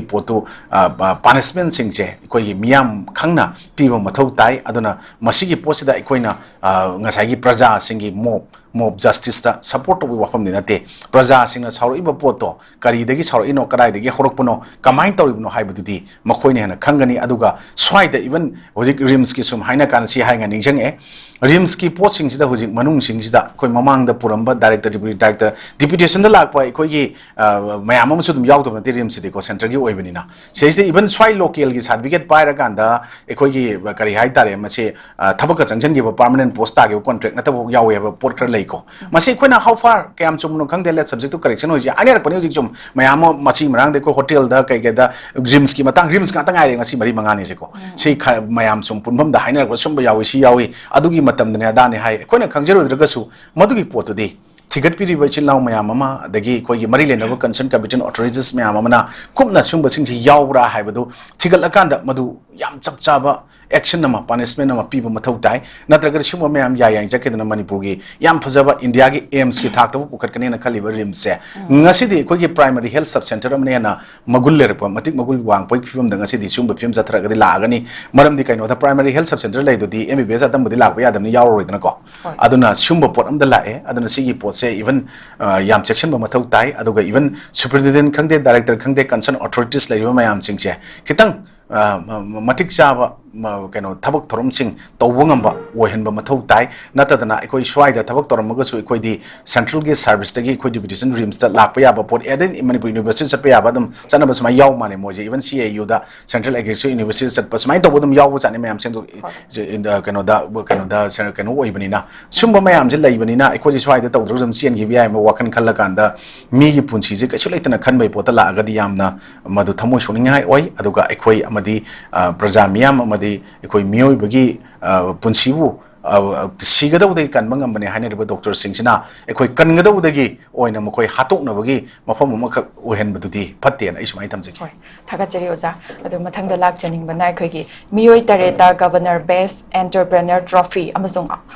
ꯄꯣꯠꯇꯨ, ꯑ, ꯑ, punishment ꯁꯤꯡꯁꯦ ꯑꯩꯈꯣꯏꯒꯤ ꯃꯤꯌꯥꯝ ꯈꯪꯅ ꯄꯤꯕ ꯃꯊꯧ ꯇꯥꯏ꯫ ꯑꯗꯨꯅ ꯃꯁꯤꯒꯤ ꯄꯣꯠꯁꯤꯗ ꯑꯩꯈꯣꯏꯅ, ꯑ, ꯉꯁꯥꯏꯒꯤ ꯄ꯭ꯔꯖꯥꯁꯤꯡꯒꯤ mob, mob justice ꯇ support ꯇꯧꯕꯒꯤ ꯋꯥꯐꯝꯗꯤ ꯅꯠꯇꯦ꯫ ꯄ꯭ꯔꯖꯥꯁꯤꯡꯅ ꯁꯥꯎꯔꯛꯏꯕ ꯄꯣꯠꯇꯣ ꯀꯔꯤꯗꯒꯤ ꯁꯥꯎꯔꯛꯏꯅꯣ, ꯀꯗꯥꯏꯗꯒꯤ ꯍꯧꯔꯛꯄꯅꯣ, ꯀꯃꯥꯏꯅ ꯇꯧꯔꯤꯕꯅꯣ ꯍꯥꯏꯕꯗꯨꯗꯤ ꯃꯈꯣꯏꯅ ꯍꯦꯟꯅ ꯈꯪꯒꯅꯤ꯫ ꯑꯗꯨꯒ ꯁ꯭ꯋꯥꯏꯗ even ꯍꯧꯖꯤꯛ ꯔꯤꯝꯁꯀꯤ ꯁꯨꯝ ꯍꯥꯏꯅ ꯀꯥꯟꯗ ꯁꯤ ꯍꯥꯏꯅ ꯅꯤꯡꯁꯤꯡꯉꯛꯑꯦ꯫ ꯔꯤꯝꯁꯀꯤ ꯄꯣꯠꯁꯤꯡꯁꯤꯗ ꯍꯧꯖꯤꯛ ꯃꯅꯨꯡꯁꯤꯡꯁꯤꯗ ꯑꯩꯈꯣꯏ ꯃꯃꯥꯡꯗ ꯄꯨꯔꯝꯕ director, deputy director, deputation ꯗ ꯂꯥꯛꯄ ꯑꯩꯈꯣꯏꯒꯤ, ꯑ, ꯃꯌꯥꯝ ꯑꯃꯁꯨ ꯑꯗꯨꯝ ꯌꯥꯎꯗꯕ ꯅꯠꯇꯦ ꯔꯤꯝꯁꯁꯤꯗꯤꯀꯣ, centre ꯒꯤ ꯑꯣꯏꯕꯅꯤꯅ꯫ ꯁꯤꯁꯤꯗ even ꯁ꯭ꯋꯥꯏ local ꯒꯤ certificate ꯄꯥꯏꯔꯀꯥꯟꯗ ꯑꯩꯈꯣꯏꯒꯤ, ꯑ, ꯀꯔꯤ ꯍꯥꯏꯇꯥꯔꯦ, ꯃꯁꯤ, ꯑ, ꯊꯕꯛꯀ ꯆꯪꯁꯤꯟꯈꯤꯕ, permanent post ꯇꯥꯈꯤꯕ, contract ꯅꯠꯇꯕ ꯌꯥꯎꯋꯦ ꯍꯥꯏꯕ ꯄꯣꯠ ꯈꯔ ꯂꯩꯀꯣ꯫ ꯃꯁꯤ ꯑꯩꯈꯣꯏꯅ how far, ꯀꯌꯥꯝ ꯆꯨꯝꯕꯅꯣ ꯈꯪꯗꯦ, ꯂꯦꯠ subject to correction ꯑꯣꯏꯁꯦ ꯍꯥꯏꯅꯔꯛꯄꯅꯤ꯫ ꯍꯧꯖꯤꯛ ꯁꯨꯝ ꯃꯌꯥꯝ ꯑꯃ ꯃꯁꯤ ꯃꯔꯥꯡꯗ ꯑꯩꯈꯣꯏ ꯍꯣꯇꯦꯜꯗ ꯀꯩꯀꯩꯗ ꯔꯤꯝꯁꯀꯤ ꯃꯇꯥꯡ, ꯔꯤꯝꯁ ꯉꯥꯛꯇ ꯉꯥꯏꯔꯦ ꯉꯁꯤ ꯃꯔꯤ ꯃꯉꯥꯅꯤꯁꯦꯀꯣ꯫ ꯁꯤ ꯈ-, ꯃꯌꯥꯝ ꯁꯨꯝ ꯄꯨꯟꯐꯝꯗ ꯍꯥꯏꯅꯔꯛꯄ ꯁꯨꯝꯕ ꯌꯥꯎꯏ, ꯁꯤ ꯌꯥꯎꯏ, ꯑꯗꯨꯒꯤ ꯃꯇꯝꯗꯅꯦ ꯑꯗꯥꯅꯦ ꯍꯥꯏ, ꯑꯩꯈꯣꯏꯅ ꯈꯪꯖꯔꯨꯗ꯭ꯔꯒꯁꯨ ꯃꯗꯨꯒꯤ ꯄꯣꯠꯇꯨꯗꯤ ꯊꯤꯒꯠꯄꯤꯔꯤꯕ ꯏꯆꯤꯜ ꯏꯅꯥꯎ ꯃꯌꯥꯝ ꯑꯃ, ꯑꯗꯒꯤ ꯑꯩꯈꯣꯏꯒꯤ ꯃꯔꯤ ꯂꯩꯅꯕ concern competent authorities ꯃꯌꯥꯝ ꯑꯃꯅ ꯀꯨꯞꯅ ꯁꯨꯝꯕꯁꯤꯡꯁꯤ ꯌꯥꯎꯕ꯭ꯔꯥ ꯍꯥꯏꯕꯗꯨ ꯊꯤꯒꯠꯂꯀꯥꯟꯗ ꯃꯗꯨ ꯌꯥꯝ ꯆꯞ ꯆꯥꯕ action ꯑꯃ, punishment ꯑꯃ ꯄꯤꯕ ꯃꯊꯧ ꯇꯥꯏ꯫ ꯅꯠꯇ꯭ꯔꯒꯗꯤ ꯁꯨꯝꯕ ꯃꯌꯥꯝ ꯌꯥꯏ ꯌꯥꯏ ꯆꯠꯈꯤꯗꯅ ꯃꯅꯤꯄꯨꯔꯒꯤ ꯌꯥꯝ ꯐꯖꯕ ꯏꯟꯗꯤꯌꯥꯒꯤ ꯑꯦꯝꯁꯀꯤ ꯊꯥꯛꯇꯕꯨ ꯄꯨꯈꯠꯀꯅꯦꯅ ꯈꯜꯂꯤꯕ ꯔꯤꯝꯁꯁꯦ ꯉꯁꯤꯗꯤ ꯑꯩꯈꯣꯏꯒꯤ primary health sub centre ꯑꯃꯅ ꯍꯦꯟꯅ ꯃꯒꯨꯟ ꯂꯩꯔꯛꯄ, ꯃꯇꯤꯛ ꯃꯒꯨꯟ ꯋꯥꯡꯕꯒꯤ ꯐꯤꯕꯝꯗ ꯉꯁꯤꯗꯤ ꯁꯤꯒꯨꯝꯕ ꯐꯤꯕꯝ ꯆꯠꯊꯔꯒꯗꯤ ꯂꯥꯛꯑꯒꯅꯤ꯫ ꯃꯔꯝꯗꯤ ꯀꯩꯅꯣꯗ, primary health sub centre ꯂꯩꯗꯨꯗꯤ M B B S ꯑꯇꯝꯕꯗꯤ ꯂꯥꯛꯄ ꯌꯥꯗꯕꯅꯤ, ꯌꯥꯎꯔꯔꯣꯏꯗꯅꯀꯣ꯫ ꯍꯣꯏ꯫ ꯑꯗꯨꯅ ꯁꯤꯒꯨꯝꯕ ꯄꯣꯠ ꯑꯃꯗ ꯂꯥꯛꯑꯦ꯫ ꯑꯗꯨꯅ ꯁꯤꯒꯤ ꯄꯣꯠꯁꯦ even, ꯑ, ꯌꯥꯝ ꯆꯦꯛꯁꯤꯟꯕ ꯃꯊꯧ ꯇꯥꯏ꯫ ꯑꯗꯨꯒ even superintendent ꯈꯪꯗꯦ, director ꯈꯪꯗꯦ, concern authorities ꯂꯩꯔꯤꯕ ꯃꯌꯥꯝꯁꯤꯡꯁꯦ ꯈꯤꯇꯪ, ꯑ, ꯃ-, ꯃ-, ꯃꯇꯤꯛ ꯆꯥꯕ, ꯃ-, ꯀꯩꯅꯣ, ꯊꯕꯛ ꯊꯧꯔꯝꯁꯤꯡ ꯇꯧꯕ ꯉꯝꯕ ꯑꯣꯏꯍꯟꯕ ꯃꯊꯧ ꯇꯥꯏ꯫ ꯅꯠꯇꯗꯅ ꯑꯩꯈꯣꯏ ꯁ꯭ꯋꯥꯏꯗ ꯊꯕꯛ ꯇꯧꯔꯝꯃꯒꯁꯨ ꯑꯩꯈꯣꯏꯗꯤ central ꯒꯤ service ꯇꯒꯤ ꯑꯩꯈꯣꯏ deputation ꯔꯤꯝꯁꯇ ꯂꯥꯛꯄ ꯌꯥꯕ ꯄꯣꯠ, ꯑꯗꯩ ꯃꯅꯤꯄꯨꯔ university ꯆꯠꯄ ꯌꯥꯕ ꯑꯗꯨꯝ ꯆꯠꯅꯕ ꯁꯨꯃꯥꯏꯅ ꯌꯥꯎ ꯃꯥꯜꯂꯦ ꯃꯣꯏꯁꯦ꯫ Even C A U the, Central Agriculture University ꯆꯠꯄ ꯁꯨꯃꯥꯏꯅ ꯇꯧꯕ ꯑꯗꯨꯝ ꯌꯥꯎꯕ ꯖꯥꯠꯅꯤ ꯃꯌꯥꯝꯁꯦ꯫ ꯑꯗꯨ, ꯍꯣꯏ꯫ ꯀꯩꯅꯣꯗ, ꯀꯩꯅꯣꯗ, ꯁꯦ-, ꯀꯩꯅꯣ ꯑꯣꯏꯕꯅꯤꯅ, ꯁꯨꯝꯕ ꯃꯌꯥꯝꯁꯦ ꯂꯩꯕꯅꯤꯅ ꯑꯩꯈꯣꯏꯁꯦ ꯁ꯭ꯋꯥꯏꯗ ꯇꯧꯗ꯭ꯔꯒꯁꯨ ꯑꯗꯨꯝ ꯆꯦꯟꯈꯤꯕ ꯌꯥꯏ ꯍꯥꯏꯕ ꯋꯥꯈꯜ ꯈꯜꯂꯀꯥꯟꯗ ꯃꯤꯒꯤ ꯄꯨꯟꯁꯤꯁꯦ ꯀꯩꯁꯨ ꯂꯩꯇꯅ ꯈꯟꯕꯒꯤ ꯄꯣꯠꯇ ꯂꯥꯛꯑꯒꯗꯤ ꯌꯥꯝꯅ ꯃꯗꯨ ꯊꯃꯣꯏ ꯁꯣꯛꯅꯤꯡꯉꯥꯏ ꯑꯣꯏ꯫ ꯑꯗꯨꯒ ꯑꯩꯈꯣꯏ ꯑꯃꯗꯤ, ꯑ, ꯄ꯭ꯔꯖꯥ ꯃꯤꯌꯥꯝ ꯑꯃꯗꯤ ꯑꯩꯈꯣꯏ ꯃꯤꯑꯣꯏꯕꯒꯤ, ꯑ, ꯄꯨꯟꯁꯤꯕꯨ ꯑ, ꯁꯤꯒꯗꯧꯕꯗꯒꯤ ꯀꯟꯕ ꯉꯝꯕꯅꯦ ꯍꯥꯏꯅꯔꯤꯕ ꯗꯣꯛꯇꯔꯁꯤꯡꯁꯤꯅ ꯑꯩꯈꯣꯏ ꯀꯟꯒꯗꯧꯕꯗꯒꯤ ꯑꯣꯏꯅ ꯃꯈꯣꯏ ꯍꯥꯠꯇꯣꯛꯅꯕꯒꯤ ꯃꯐꯝ ꯑꯃꯈꯛ ꯑꯣꯏꯍꯟꯕꯗꯨꯗꯤ ꯐꯠꯇꯦꯅ ꯑꯩ ꯁꯨꯃꯥꯏꯅ ꯊꯝꯖꯒꯦ꯫ ꯍꯣꯏ, ꯊꯥꯒꯠꯆꯔꯤ ꯑꯣꯖꯥ꯫ ꯑꯗꯨ ꯃꯊꯪꯗ ꯂꯥꯛꯆꯅꯤꯡꯕꯅ ꯑꯩꯈꯣꯏꯒꯤ ꯃꯤꯑꯣꯏ ꯇꯔꯦꯠꯇ Governor Best Entrepreneur Trophy ꯑꯃꯁꯨꯡ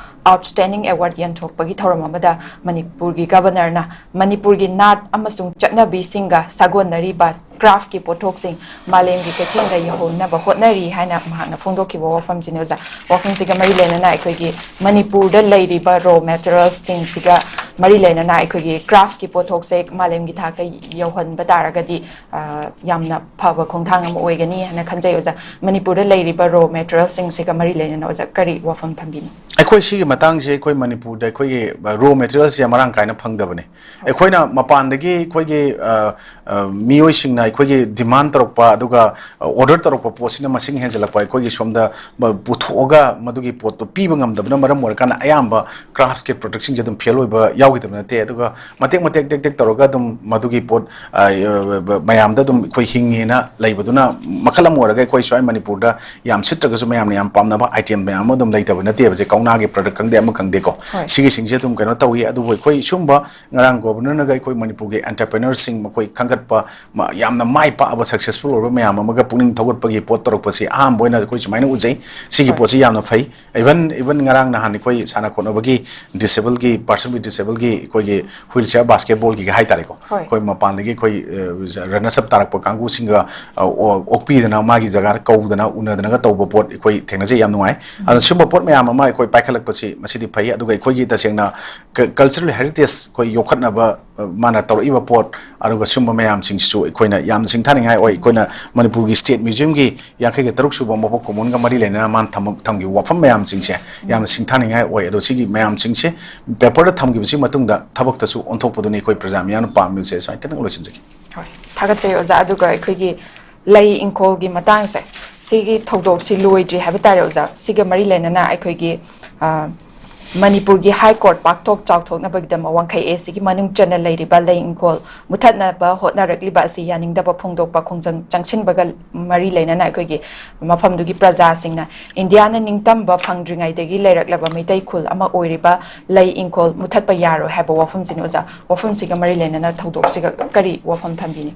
Outstanding Award ꯌꯦꯟꯊꯣꯛꯄꯒꯤ ꯊꯧꯔꯝ ꯑꯃꯗ ꯃꯅꯤꯄꯨꯔꯒꯤ Governorꯅ ꯃꯅꯤꯄꯨꯔꯒꯤ ꯅꯥꯠ ꯑꯃꯁꯨꯡ ꯆꯠꯅꯕꯤꯁꯤꯡꯒ ꯁꯥꯒꯣꯟꯅꯔꯤꯕ craftꯀꯤ ꯄꯣꯠꯊꯣꯛꯁꯤꯡ ꯃꯥꯂꯦꯝꯒꯤ ꯀꯩꯊꯦꯜꯗ ꯌꯧꯍꯟꯅꯕ ꯍꯣꯠꯅꯔꯤ ꯍꯥꯏꯅ ꯃꯍꯥꯛꯅ ꯐꯣꯡꯗꯣꯛꯈꯤꯕ ꯋꯥꯐꯝꯁꯤꯅꯤ ꯑꯣꯖꯥ꯫ ꯋꯥꯐꯝꯁꯤꯒ ꯃꯔꯤ ꯂꯩꯅꯅ ꯑꯩꯈꯣꯏꯒꯤ ꯃꯅꯤꯄꯨꯔꯗ ꯂꯩꯔꯤꯕ raw materialsꯁꯤꯡꯁꯤꯒ ꯃꯔꯤ ꯂꯩꯅꯅ ꯑꯩꯈꯣꯏꯒꯤ craftꯀꯤ ꯄꯣꯠꯊꯣꯛꯁꯦ ꯃꯥꯂꯦꯝꯒꯤ ꯊꯥꯛꯇ ꯌꯧꯍꯟꯕ ꯇꯥꯔꯒꯗꯤ, ꯑ, ꯌꯥꯝꯅ ꯐꯕ ꯈꯣꯡꯊꯥꯡ ꯑꯃ ꯑꯣꯏꯒꯅꯤ ꯍꯥꯏꯅ ꯈꯟꯖꯩ ꯑꯣꯖꯥ꯫ ꯃꯅꯤꯄꯨꯔꯗ ꯂꯩꯔꯤꯕ raw materialsꯁꯤꯡꯁꯤꯒ ꯃꯔꯤ ꯂꯩꯅꯅ ꯑꯣꯖꯥ ꯀꯔꯤ ꯋꯥꯐꯝ ꯊꯝꯕꯤꯅꯤ? ꯑꯩꯈꯣꯏ ꯁꯤꯒꯤ ꯃꯇꯥꯡꯁꯦ ꯑꯩꯈꯣꯏ ꯃꯅꯤꯄꯨꯔꯗ ꯑꯩꯈꯣꯏꯒꯤ raw materialsꯁꯦ ꯃꯔꯥꯡ ꯀꯥꯏꯅ ꯐꯪꯗꯕꯅꯦ꯫ ꯑꯩꯈꯣꯏꯅ ꯃꯄꯥꯟꯗꯒꯤ ꯑꯩꯈꯣꯏꯒꯤ, ꯑ, ꯑ, ꯃꯤꯑꯣꯏꯁꯤꯡꯅ ꯑꯩꯈꯣꯏꯒꯤ demand ꯇꯧꯔꯛꯄ, ꯑꯗꯨꯒ, ꯑ, order ꯇꯧꯔꯛꯄ ꯄꯣꯠꯁꯤꯅ ꯃꯁꯤꯡ ꯍꯦꯟꯖꯜꯂꯛꯄ, ꯑꯩꯈꯣꯏꯒꯤ ꯁꯣꯝꯗ ꯃ-, ꯄꯨꯊꯣꯛꯑꯒ ꯃꯗꯨꯒꯤ ꯄꯣꯠꯇꯣ ꯄꯤꯕ ꯉꯝꯗꯕꯅ ꯃꯔꯝ ꯑꯣꯏꯔꯀꯥꯟꯗ ꯑꯌꯥꯝꯕ craftꯀꯤ productꯁꯤꯡꯁꯦ ꯑꯗꯨꯝ fail ꯑꯣꯏꯕ ꯌꯥꯎꯈꯤꯗꯕ ꯅꯠꯇꯦ꯫ ꯑꯗꯨꯒ ꯃꯇꯦꯛ ꯃꯇꯦꯛ ꯇꯦꯛ ꯇꯦꯛ ꯇꯧꯔꯒ ꯑꯗꯨꯝ ꯃꯗꯨꯒꯤ ꯄꯣꯠ, ꯑ, ꯑ, ꯃꯌꯥꯝꯗ ꯑꯗꯨꯝ ꯑꯩꯈꯣꯏ ꯍꯤꯡꯉꯦꯅ ꯂꯩꯕꯗꯨꯅ ꯃꯈꯜ ꯑꯃ ꯑꯣꯏꯔꯒ, ꯑꯩꯈꯣꯏ ꯁ꯭ꯋꯥꯏ ꯃꯅꯤꯄꯨꯔꯗ ꯌꯥꯝ ꯁꯤꯠꯇ꯭ꯔꯒꯁꯨ ꯃꯌꯥꯝꯅ ꯌꯥꯝ ꯄꯥꯝꯅꯕ item ꯃꯌꯥꯝ ꯑꯃ ꯑꯗꯨꯝ ꯂꯩꯇꯕ ꯅꯠꯇꯦꯕ꯫ ꯁꯦ ꯀꯧꯅꯥꯒꯤ product ꯈꯪꯗꯦ, ꯑꯃ ꯈꯪꯗꯦꯀꯣ꯫ ꯍꯣꯏ꯫ ꯁꯤꯒꯤꯁꯤꯡꯁꯦ ꯑꯗꯨꯝ ꯀꯩꯅꯣ ꯇꯧꯏ꯫ ꯑꯗꯨꯕꯨ ꯑꯩꯈꯣꯏ ꯁꯨꯝꯕ ꯉꯔꯥꯡ Governorꯅꯒ ꯑꯩꯈꯣꯏ ꯃꯅꯤꯄꯨꯔꯒꯤ entrepreneurꯁꯤꯡ ꯃꯈꯣꯏ ꯈꯟꯒꯠꯄ, ꯃ-, ꯌꯥꯝꯅ ꯃꯥꯏ ꯄꯥꯛꯑꯕ, successful ꯑꯣꯏꯕ ꯃꯌꯥꯝ ꯑꯃꯒ ꯄꯨꯛꯅꯤꯡ ꯊꯧꯒꯠꯄꯒꯤ ꯄꯣꯠ ꯇꯧꯔꯛꯄꯁꯤ ꯑꯍꯥꯟꯕ ꯑꯣꯏꯅ ꯑꯩꯈꯣꯏ ꯁꯨꯃꯥꯏꯅ ꯎꯖꯩ꯫ ꯁꯤꯒꯤ ꯍꯣꯏ꯫ ꯄꯣꯠꯁꯤ ꯌꯥꯝꯅ ꯐꯩ꯫ Even, even ꯉꯔꯥꯡ ꯅꯍꯥꯟ ꯑꯩꯈꯣꯏ ꯁꯥꯟꯅ ꯈꯣꯠꯅꯕꯒꯤ disableꯒꯤ, person with disableꯒꯤ ꯑꯩꯈꯣꯏꯒꯤ wheelchair basketballꯒꯤꯒ ꯍꯥꯏꯇꯥꯔꯦꯀꯣ꯫ ꯍꯣꯏ꯫ ꯑꯩꯈꯣꯏ ꯃꯄꯥꯟꯗꯒꯤ ꯑꯩꯈꯣꯏ, ꯑ, runners up ꯇꯥꯔꯛꯄ ꯀꯥꯡꯕꯨꯁꯤꯡꯒ, ꯑ, ꯑꯣ-, ꯑꯣꯛꯄꯤꯗꯅ, ꯃꯥꯒꯤ ꯖꯒꯥꯗ ꯀꯧꯗꯅ, ꯎꯅꯗꯅꯒ ꯇꯧꯕ ꯄꯣꯠ ꯑꯩꯈꯣꯏ ꯊꯦꯡꯅꯖꯩ꯫ ꯌꯥꯝ ꯅꯨꯡꯉꯥꯏ꯫ ꯑꯗꯨꯅ ꯎꯝ꯫ ꯁꯨꯝꯕ ꯄꯣꯠ ꯃꯌꯥꯝ ꯑꯃ ꯑꯩꯈꯣꯏ ꯄꯥꯏꯈꯠꯂꯛꯄꯁꯤ ꯃꯁꯤꯗꯤ ꯐꯩ꯫ ꯑꯗꯨꯒ ꯑꯩꯈꯣꯏꯒꯤ ꯇꯁꯦꯡꯅ ꯀ-, cultural heritage ꯑꯩꯈꯣꯏ ꯌꯣꯛꯈꯠꯅꯕ, ꯑ, ꯃꯥꯅ ꯇꯧꯔꯛꯏꯕ ꯄꯣꯠ, ꯑꯗꯨꯒ ꯁꯨꯝꯕ ꯃꯌꯥꯝꯁꯤꯡꯁꯤꯁꯨ ꯑꯩꯈꯣꯏꯅ ꯌꯥꯝꯅ ꯁꯤꯡꯊꯥꯅꯤꯡꯉꯥꯏ ꯑꯣꯏ꯫ ꯑꯩꯈꯣꯏꯅ ꯃꯅꯤꯄꯨꯔꯒꯤ State Museumꯒꯤ ꯌꯥꯡꯈꯩꯒ ꯇꯔꯨꯛ ꯁꯨꯕ ꯃꯄꯣꯛ ꯀꯨꯝꯑꯣꯟꯒ ꯃꯔꯤ ꯂꯩꯅꯅ ꯃꯥꯅ ꯊꯝꯃꯛ-, ꯊꯝꯈꯤꯕ ꯋꯥꯐꯝ ꯃꯌꯥꯝꯁꯤꯡꯁꯦ ꯌꯥꯝꯅ ꯁꯤꯡꯊꯥꯅꯤꯡꯉꯥꯏ ꯑꯣꯏ꯫ ꯑꯗꯣ ꯁꯤꯒꯤ ꯃꯌꯥꯝꯁꯤꯡꯁꯦ paperꯗ ꯊꯝꯈꯤꯕꯁꯤ ꯃꯇꯨꯡꯗ ꯊꯕꯛꯇꯁꯨ ꯑꯣꯟꯊꯣꯛꯄꯗꯨꯅꯤ ꯑꯩꯈꯣꯏ ꯄ꯭ꯔꯖꯥ ꯃꯤꯌꯥꯝꯅ ꯄꯥꯝꯃꯤꯕꯁꯦ꯫ ꯁꯨꯃꯥꯏꯅ ꯈꯤꯇꯪ ꯂꯣꯏꯁꯤꯟꯖꯒꯦ꯫ ꯍꯣꯏ, ꯊꯥꯒꯠꯆꯔꯤ ꯑꯣꯖꯥ꯫ ꯑꯗꯨꯒ ꯑꯩꯈꯣꯏꯒꯤ ꯂꯩ ꯏꯪꯈꯣꯜꯒꯤ ꯃꯇꯥꯡꯁꯦ, ꯁꯤꯒꯤ ꯊꯧꯗꯣꯛꯁꯤ ꯂꯣꯏꯗ꯭ꯔꯤ ꯍꯥꯏꯕ ꯇꯥꯔꯦ ꯑꯣꯖꯥ꯫ ꯁꯤꯒ ꯃꯔꯤ ꯂꯩꯅꯅ ꯑꯩꯈꯣꯏꯒꯤ, ꯑ, ꯃꯅꯤꯄꯨꯔꯒꯤ ꯍꯥꯏ ꯀꯣꯔꯠ ꯄꯥꯛꯊꯣꯛ ꯆꯥꯎꯊꯣꯛꯅꯕꯒꯤꯗꯃꯛ ꯋꯥꯡꯈꯩ ꯑꯦꯁꯤꯒꯤ ꯃꯅꯨꯡ ꯆꯟꯅ ꯂꯩꯔꯤꯕ ꯂꯩ ꯏꯪꯈꯣꯜ ꯃꯨꯊꯠꯅꯕ ꯍꯣꯠꯅꯔꯛꯂꯤꯕ ꯑꯁꯤ ꯌꯥꯅꯤꯡꯗꯕ ꯐꯣꯡꯗꯣꯛꯄ ꯈꯣꯡꯖꯪ ꯆꯪꯁꯤꯟꯕꯒ ꯃꯔꯤ ꯂꯩꯅꯅ ꯑꯩꯈꯣꯏꯒꯤ ꯃꯐꯝꯗꯨꯒꯤ ꯄ꯭ꯔꯖꯥꯁꯤꯡꯅ ꯏꯟꯗꯤꯌꯥꯅ ꯅꯤꯡꯇꯝꯕ ꯐꯪꯗ꯭ꯔꯤꯉꯩꯗꯒꯤ ꯂꯩꯔꯛꯂꯕ ꯃꯤꯇꯩ ꯈꯨꯜ ꯑꯃ ꯑꯣꯏꯔꯤꯕ ꯂꯩ ꯏꯪꯈꯣꯜ ꯃꯨꯊꯠꯄ ꯌꯥꯔꯣꯏ ꯍꯥꯏꯕ ꯋꯥꯐꯝꯁꯤꯅꯤ ꯑꯣꯖꯥ꯫ ꯋꯥꯐꯝꯁꯤꯒ ꯃꯔꯤ ꯂꯩꯅꯅ ꯊꯧꯗꯣꯛꯁꯤꯒ ꯀꯔꯤ ꯋꯥꯐꯝ ꯊꯝꯕꯤꯅꯤ?